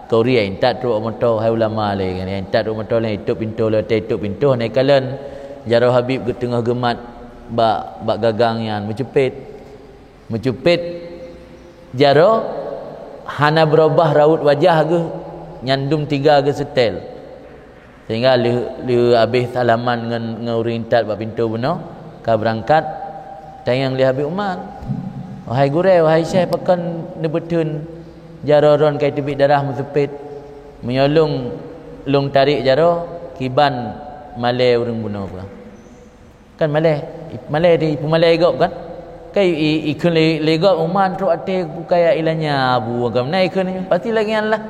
Keu ureuëng intat trok moto hai ulama lé, intat trok moto lé itôp pintoe lé, teuka itôp pintoe hana ikalon. Jaroe Habib geuteungoh geumat bak, bak gagang nyan meucupet. Meucupet jaroe hana beurubah raut wajah geuh, nyan dum tiga geuh seutée. Sehingga lheueh, lheueh habéh salaman ngon, ngon ureuëng intat bak pintoe bunoe, ka beurangkat, tanyong lé Habib Umar, "Wahai gurée, wahai syekh, pakon neubeuteun jaroe droen ka teubiet darah meuseupet? Meunyoe lôn, lôn tarek jaroe, kiban malée ureuëng bunoe peue?" Kan malée, malée di peumalée gob kan? Kan i, i, ikheun lé, lé gob, "Umar trok até bukaya ilanya abu agam na ikheun." Pasti lagée nyan lah.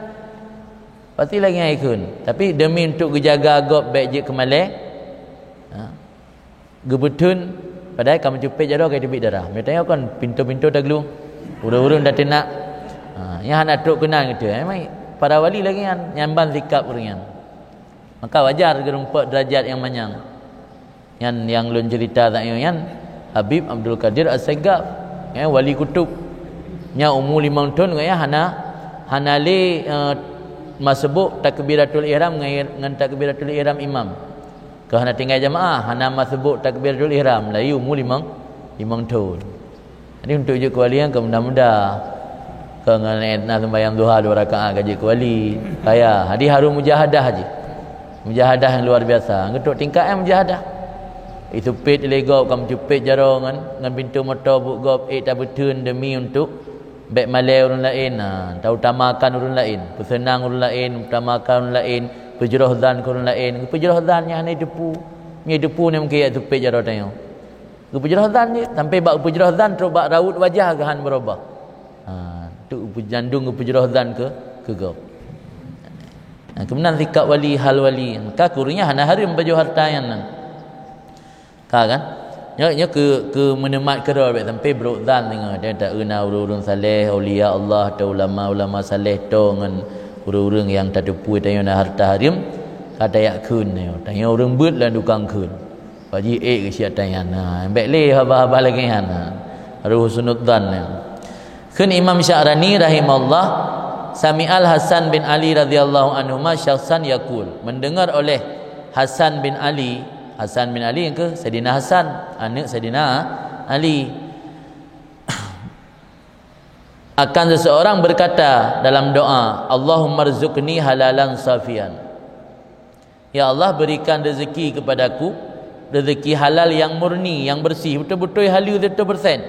Pasti lagée nyan ikheun. Tapi demi untuk geujaga gob bék jeuet keu malée, ha, geubeuteun, padahai ka meucupet jaroe ka teubiet darah. Meutanyoe kon pintoe-pintoe taglung, ureuëng-ureuëng tateunak. Ha, nyan hana trok keunan gitu. Memang para wali lagée nyan, nyan ban sikap ureuëng nyan. Maka wajar geurumpok derajat nyang manyang. Nyan nyang lôn cerita tanyoe nyan Habib Abdul Qadir As-Segaf, ya, wali kutub. Nya umu limong thon, ya, hana, hana lé, eh, masebok takbiratul ihram ngai-, ngon takbiratul ihram imam. Keu hana tinggai jamaah, hana masebok takbiratul ihram, laju umu limong, limong thon. Jadi untuk jeuet keu wali nyan ka mudah-mudah. Ka ngon na sembahyang duha dua rakaat ka jeuet keu wali. Kaya, jadi harus mujahadah jih. Mujahadah yang luar biasa. Untuk tingkat yang mujahadah. Isupet lé gob, ka meucupet jaroe ngon, ngon pintoe moto buet gob, ék tabeuteun demi untuk bék malée ureuëng laén, ha, tautamakan ureuëng laén, peuseunang ureuëng laén, utamakan ureuëng laén, peujroh zan keu ureuëng laén. Peujroh zan nyan hana jiteupeue. Nyan jiteupeue nyan mungken jak supet jaroe tanyoe. Geupeujroh zan jih, sampai bak geupeujroh zan trok bak raut wajah geuh han beurubah. Ha, tu peujandung geupeujroh zan keu, keu gob. Ha, keumeunang sikap wali, hal wali. Maka keu ureuëng nyan hana hareuem pajoh harta nyan nan. Ka kan? Nyoe, nyoe keu, keu meuneumat keudroe bék sampai brok zan singoh. Dia tak na ureuëng-ureuëng saleh, aulia Allah, atau ulama-ulama saleh to ngon ureuëng-ureuëng nyang tateupeue tanyoe na harta hareuem, ka tajak kheun tanyoe. Tanyoe ureuëng beuet lam dukang kheun. Pak Haji ék geusiat tanyan. Ha, bék lé haba-haba lagée nyan. Ha. Harôh husnudzan nyan. Kheun Imam Sya'rani rahimahullah, sami'al Hasan bin Ali radhiyallahu anhuma syakhsan yaqul, mendengar oleh Hasan bin Ali, Hasan bin Ali nyang keu Saidina Hasan, aneuk Saidina Ali. Akan seseorang berkata dalam doa, "Allahummarzuqni halalan safian." Ya Allah, berikan rezeki kepadaku, rezeki halal yang murni, yang bersih, beutôi-beutôi haleue seratus persen.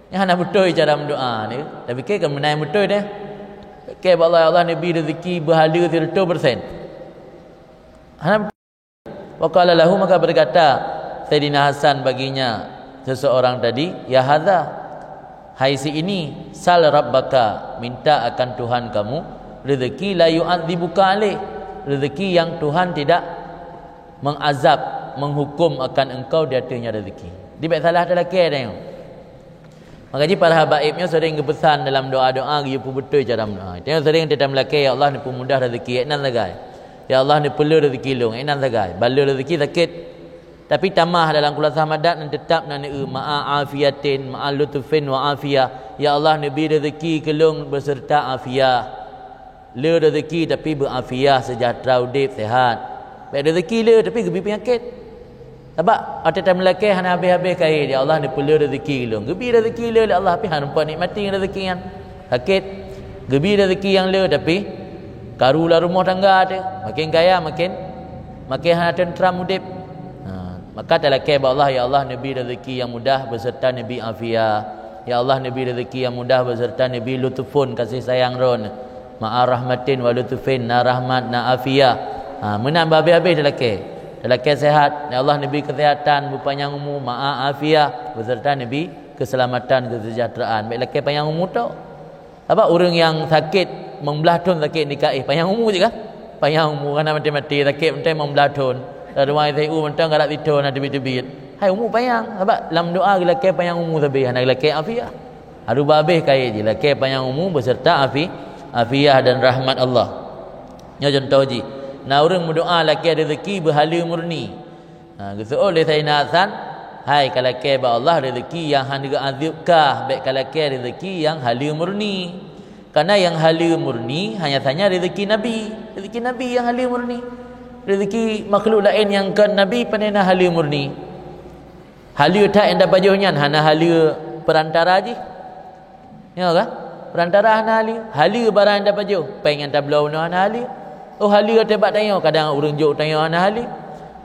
Nyan hana beutôi cara meudoa ni. Tapi ke keu meunan beutôi deh. Ke bak Allah, "Ya Allah, neubri rezeki beuhaleue seratus persen." Hana beutôi. Wa qala lahu, maka berkata Saidina Hasan baginya, seseorang tadi, "Ya hadza, hai si ini, sal rabbaka, minta akan Tuhan kamu rezeki la yu'adzibuka alaih, rezeki yang Tuhan tidak mengazab, menghukum akan engkau di atasnya rezeki." Di bék salah talakée tanyoe. Maka jih para habaib nyoe sering geupeusan dalam doa-doa geuyue peubeutôi cara meudoa. Tanyoe sering teutam lakée, "Ya Allah, neupeumudah rezeki," ék nan sagai. "Ya Allah, neupeuleu rezeki lôn," ék nan sagai. Ban leu rezeki sakét. Tapi tamah dalam khulasah madat nyan teutap na neueu, "Ma'a afiatin, ma'a lutufin wa afiyah." Ya Allah, neubri rezeki keu lôn beuseureuta afiah. Le rezeki tapi beuafiah, seujahteura udeb, sehat. Bék rezeki le tapi geubri peunyakét. Sabab watée tameulakée hana habéh-habéh kayée, "Ya Allah, neupeuleu rezeki lôn." Geubri rezeki le lé Allah, tapi hana meupat nikmati rezeki nyan. Sakét. Geubri rezeki nyang le tapi karu lam rumoh tangga teuh. Makin kaya makin, makin hana teuntram udeb. Ha, maka talakée bak Allah, "Ya Allah, neubri rezeki nyang mudah beuseureuta neubri afiah. Ya Allah, neubri rezeki nyang mudah beuseureuta neubri lutufun, kasih sayang droen." Ma'a rahmatin wa lutufin, na rahmat, na afiah. Ha, meunan beuhabéh-habéh talakée. Talakée sehat, "Ya Allah, neubri keusehatan, beupanyang umu, ma'a afiah, beuseureuta neubri keuseulamatan, keuseujahteuraan, bèk lakèe panyang umu tok. Sabab ureueng nyang sakét, limong blah thon sakét nikaéh, panyang umu cit kan? Panyang umu, hana maté-maté, sakét mantong limong blah thon. Lam rumoh I C U mantong karab sithon, hana teubiet-teubiet. Hai umu panyang, sabab lam doa geulakèe panyang umu sabe, hana geulakèe afiah. Harôh bah abéh kayèe jih, lakèe panyang umu beserta afi-, afiah dan rahmat Allah. Nyoe cuntoh jih, na ureueng meudoa lakèe reuzeuki beuhaleue murni. Ha, geuseuôt lé Saidina Hasan, "Hai ka lakèe bak Allah reuzeuki nyang hana geuazeueb kah, bèk ka lakèe reuzeuki nyang haleue murni. Kareuna nyang haleue murni hanya saja reuzeuki Nabi. Reuzeuki Nabi nyang haleue murni. Reuzeuki makhluk laén nyang kon Nabi pane na haleue murni." Haleue that nyang tapajoh nyan hana haleue peurantara jih. Nyoe kan? Peurantara hana haleue. Haleue barang nyang tapajoh. Péng nyang tabloe bunoe hana haleue. Oh, haleue teuh bak tanyoe, kadang ureueng jok tanyoe hana haleue.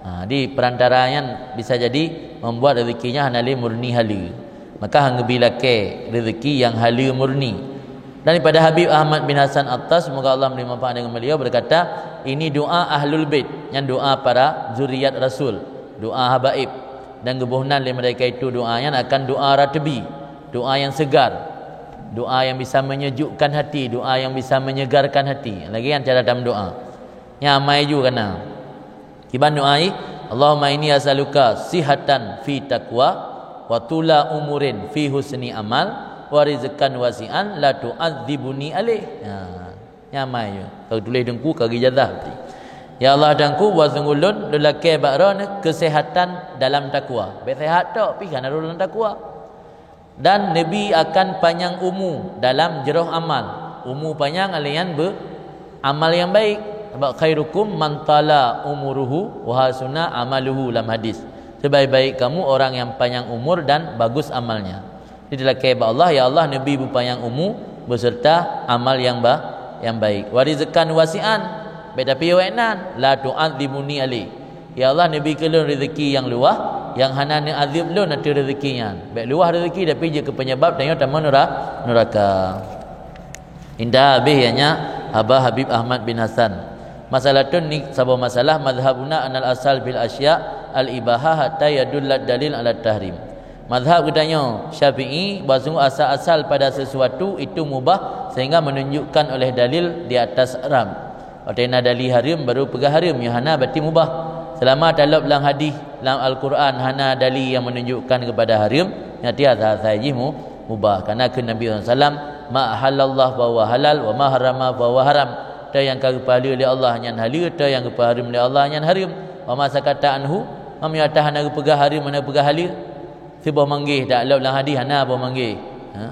Ha, di peurantara nyan bisa jadi membuat reuzeuki nyan hana lé murni haleue. Maka han geubi lakèe reuzeuki nyang haleue murni. Dan daripada Habib Ahmad bin Hasan Attas, semoga Allah memberi manfaat dengan beliau, berkata, "Ini doa ahlul bait, nyan doa para zuriat Rasul, doa habaib." Dan geuboh nan lé mereka itu doa nyan akan doa ratbi, doa yang segar, doa yang bisa menyejukkan hati, doa yang bisa menyegarkan hati. Lagèe nyan cara tameudoa. Nyan amai ju kana. Kiban doa jih, "Allahumma inni as'aluka sihatan fi taqwa, wa tula umurin fi husni amal, wa rizqan wasi'an la tu'adzibuni alaih." Ha, nyan amai ju. Ka geutuléh teungku, ka geujazah. "Ya Allah Tuhanku, bak sunggoh lôn, lôn lakèe bak Droeneuh keuseuhatan dalam takwa." Bèk seuhat tok, pih hana rhot lam takwa. Dan neubi akan panyang umu dalam jroh amal. Umu panyang, lé nyan beu amal nyang baik. Sabab, "Khairukum man tala umuruhu wa hasuna amaluhu," lam hadis. Sebaik-baik kamu orang yang panjang umur dan bagus amalnya. Jadi, lakèe bak Allah, "Ya Allah, neubi beupanyang umu beserta amal nyang ba-, nyang baik. Wa rizqan wasi'an," bèk tapiôh awaknyan, "la tu'adzibuni alaih." Ya Allah, neubi keu lôn reuzeuki nyang luwah, nyang hana neuazeueb lôn ateueh reuzeuki nyan. Bèk luwah reuzeuki, tapi jeuet keu penyebab tanyoe tamong nura-, nuraka. Indah habéh ianya haba Habib Ahmad bin Hasan. Masalah tu ni saboh masalah, mazhabuna anal asal bil asya al ibahah hatta yadulla dalil ala tahrim. Mazhab geutanyoe Syafi'i, bahwa sungguh asal-asal pada sesuatu itu mubah sehingga menunjukkan oleh dalil di atas haram. Watèe na dalil hareuem, baru peugah hareuem, nyoe hana berarti mubah. Selama talop lam hadis, lam Al-Quran hana dalil yang menunjukkan kepada hareuem, nyan asai-asai jih mu-, mubah. Karena kheun Nabi sallallahu alaihi wasallam, "Ma ahallallah fa huwa halal, wa ma harrama fa huwa haram." Toh nyang ka geupeuhaleue lé Allah nyan haleue, toh nyang geupeuhareuem lé Allah nyan hareuem. "Wa ma sakata anhu," meunyoe hana geupeugah hareuem, hana geupeugah haleue. Siboh manggéh, talop lam hadis hana boh manggéh. Ha?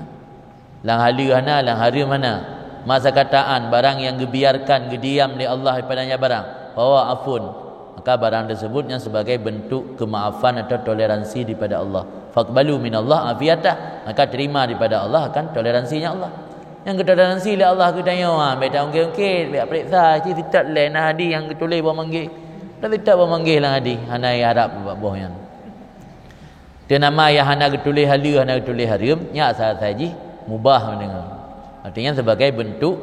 Lam haleue hana, lam hareuem hana. Ma sakata an, barang nyang geubiarkan, geudiam lé Allah daripada nyan barang, fa huwa afun, maka barang tersebut nyan sebagai bentuk kemaafan atau toleransi daripada Allah. Faqbalu minallah afiyatah, maka terima daripada Allah akan toleransinya Allah. Nyang geutoleransi lé Allah geutanyoe, ha, bèk taungkét-ungkét, bèk peuriksa, cit sitat lé na hadis nyang geutuléh boh manggéh. Dan sitat boh manggéh lam hadis, hana harab bak boh nyan. Teunama nyang hana geutuléh haleue, hana geutuléh hareuem, nyan asai-asai jih mubah meudeungoe. Artinya sebagai bentuk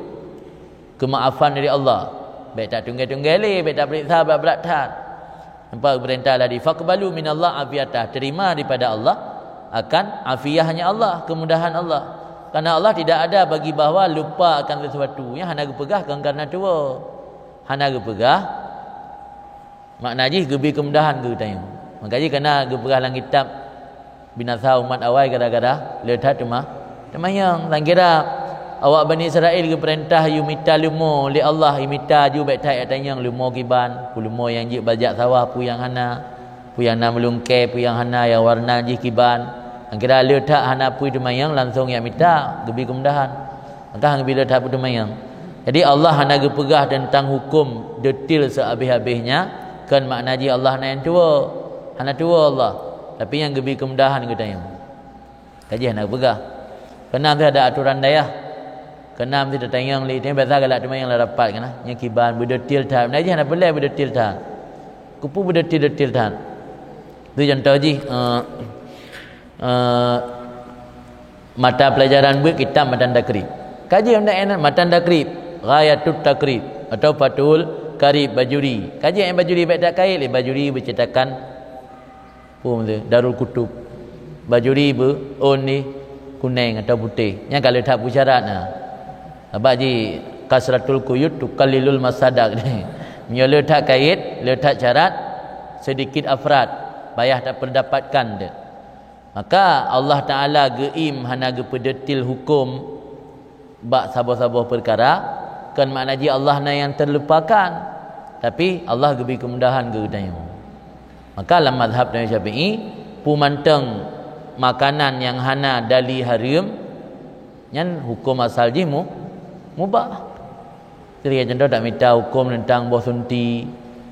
kemaafan dari Allah. Bèk tatunggai-tunggai lé, bèk tapeuriksa brat-brat that. Nampak peurintah tadi, "Faqbalu minallah afiyatah," terima daripada Allah akan afiahnya Allah, kemudahan Allah. Karena Allah tidak ada bagi bahwa lupa akan sesuatu. Nyang hana geupeugah kon karena tuwo. Hana geupeugah, makna jih geubi keumudahan keu geutanyoe. Maka jih kana geupeugah lam kitab, binasa umat awai gara-gara le that teuma-, teumanyong. Sangkira awak Bani Israel geupeurintah yue mita leumo lé Allah, yue mita ju bèk that jak tanyong leumo kiban, peue leumo nyang jeuet bajak sawah, peue nyang hana, peue nyang na meulungkée, peue nyang hana, nyang warna jih kiban. Sangkira le that hana peue teumanyong, langsong jak mita, geubi keumudahan. Maka han geubi le that peue teumanyong. Jadi, Allah hana geupeugah teuntang huköm detail seuhabéh-habéh nyan, kon makna jih Allah hana nyang tuwo. Hana tuwo Allah. Tapi nyang geubi keumudahan geutanyoe. Ka jih hana geupeugah. Keunan teuh ada aturan dayah. Keunan teuh tatanyong lé, biasa galak teumanyong lam rapat keunan. Nyang kiban beudetail that. Makna jih hana peureulée beudetail that. Keupeue beudetail-detail that? Tu contoh jih, eh, eh, mata pelajaran buet kitab Matan Takrib. Ka jih meunan, Matan Takrib, Ghayatut Takrib, atau Fathul Qarib, Bajuri. Ka jih Bajuri, bèk that kayée lé Bajuri bercetakan, peue tu, Darul Kutub. Bajuri beu ôn di kuneng atau putéh. Nyan ka le that peue syarat na. Sabab ji kasratul quyud tuqallilul masadak. Meunyoe le that kayèt, le that syarat, sedikit afrad, payah tapeudapatkan deuh. Maka Allah Taala geuim hana geupeudetil huköm bak saboh-saboh peukara, kon makna jih Allah na nyang teuleupeukan, tapi Allah geubri keumudahan keu geutanyoe. Maka lam mazhab tanyoe Syafi'i, peue mantong makanan nyang hana dali hareuem, nyan huköm asal jih mu-, mubah. Sebagai contoh, dak mita huköm teuntang boh sunti,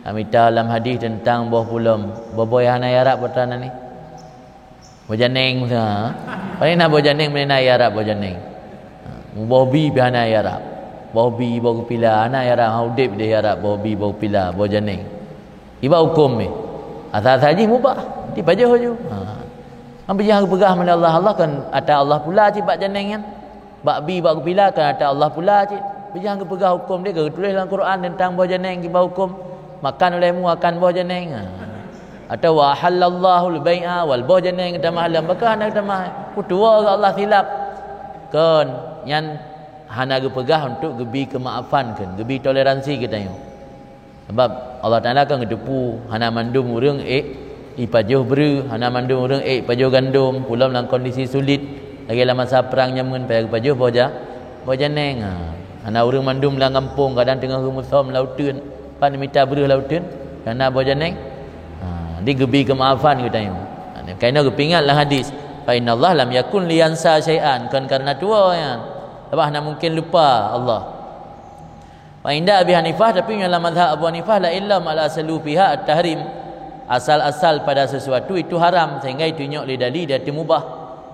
dak mita lam hadis teuntang boh pulom, boh-boh nyang hana yarab buatan nyan ni. Boh janeng sa. Paléng na boh janeng, paléng na yarab boh janeng. Ha, boh bi pih hana yarab. Boh bi, boh geupila, hana yarab, ha udeb deh yarab boh bi, boh geupila, boh janeng. Iba huköm ni. Asal-asal jih mubah, dipajoh ju. Ha. Ambi jangan geupeugah mana Allah, Allah kan ata Allah pula cit bak janeng nyan. Bak bi, bak geupila kan ata Allah pula cit. Bijang geupeugah huköm dia, geutuléh lam Quran teuntang boh janeng kiban huköm. Makan oleh mu akan boh janeng. Ha. Atau wa halallahul bai'a wal boh janeng geutamah lom, baka hana geutamah. Kutuwa geuh Allah silap. Kon, nyan hana geupeugah untuk geubi keumaafan kheun, geubi toleransi geutanyoe. Sabab Allah Taala kan geuteupeue hana mandum ureuëng ék ipajoh breueh, hana mandum ureuëng ék ipajoh gandom, pulom lam kondisi sulit. Lagée lam masa prang jameun payah geupajoh boh ja-, boh janeng. Ha. Hana ureuëng mandum lam gampông kadang teungoh geumeusom lam uteuen, pat mita breueh lam uteuen, kareuna boh janeng. Ha, di geubi keumaafan geutanyoe. Ha, kainoe geupeuingat lam hadis, "Fa innallaha lam yakun liyansa syai'an," kon kareuna tuwoe nyan. Sabab hana mungken lupa Allah. Wa inda Abi Hanifah, tapi nyoe lam mazhab Abu Hanifah, la illa ma al aslu fiha at-tahrim. Asal-asal pada sesuatu itu haram, sehingga itu nyok lé dali dia itu mubah.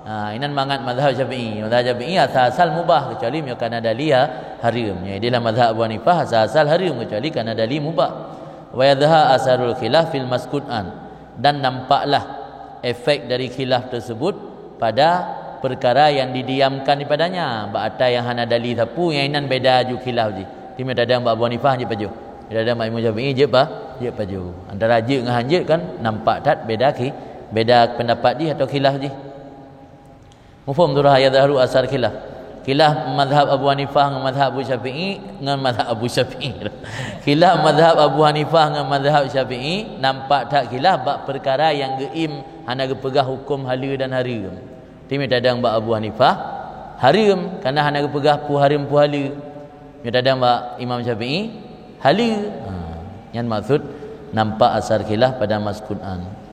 Ha, inan mangat mazhab Syafi'i. Mazhab Syafi'i asal-asal mubah, kecuali meunyoe kana dali ha-, hareuem. Jadi lam mazhab Abu Hanifah asal-asal hareuem, kecuali kana dali mubah. Wa yadhha asarul khilaf fil maskut an. Dan nampaklah efek dari khilaf tersebut pada perkara yang didiamkan dipadanya. Bak ata nyang hana dali sapeue, nyang inan beda ju khilaf jih. Ti meutadang bak Abu Hanifah jeuet pajoh. Meutadang bak Imam Syafi'i jeuet pa-, jeuet pajoh. Antara jeuet ngon han jeuet kan nampak that beda khi-, beda pendapat jih atau khilaf jih. Muphom surah ayat dahulu asar khilaf. Khilaf mazhab Abu Hanifah ngon mazhab Abu Syafi'i, ngon mazhab Abu Syafi'i. Khilaf mazhab Abu Hanifah ngon mazhab Syafi'i nampak that khilaf bak perkara nyang geuim hana geupeugah huköm haleue dan hareuem. Ti meutadang bak Abu Hanifah, hareuem, kareuna hana geupeugah peue hareuem peue haleue. Meutadang bak Imam Syafi'i, haleue. Ha, nyan maksud nampak asar khilaf pada maskut an.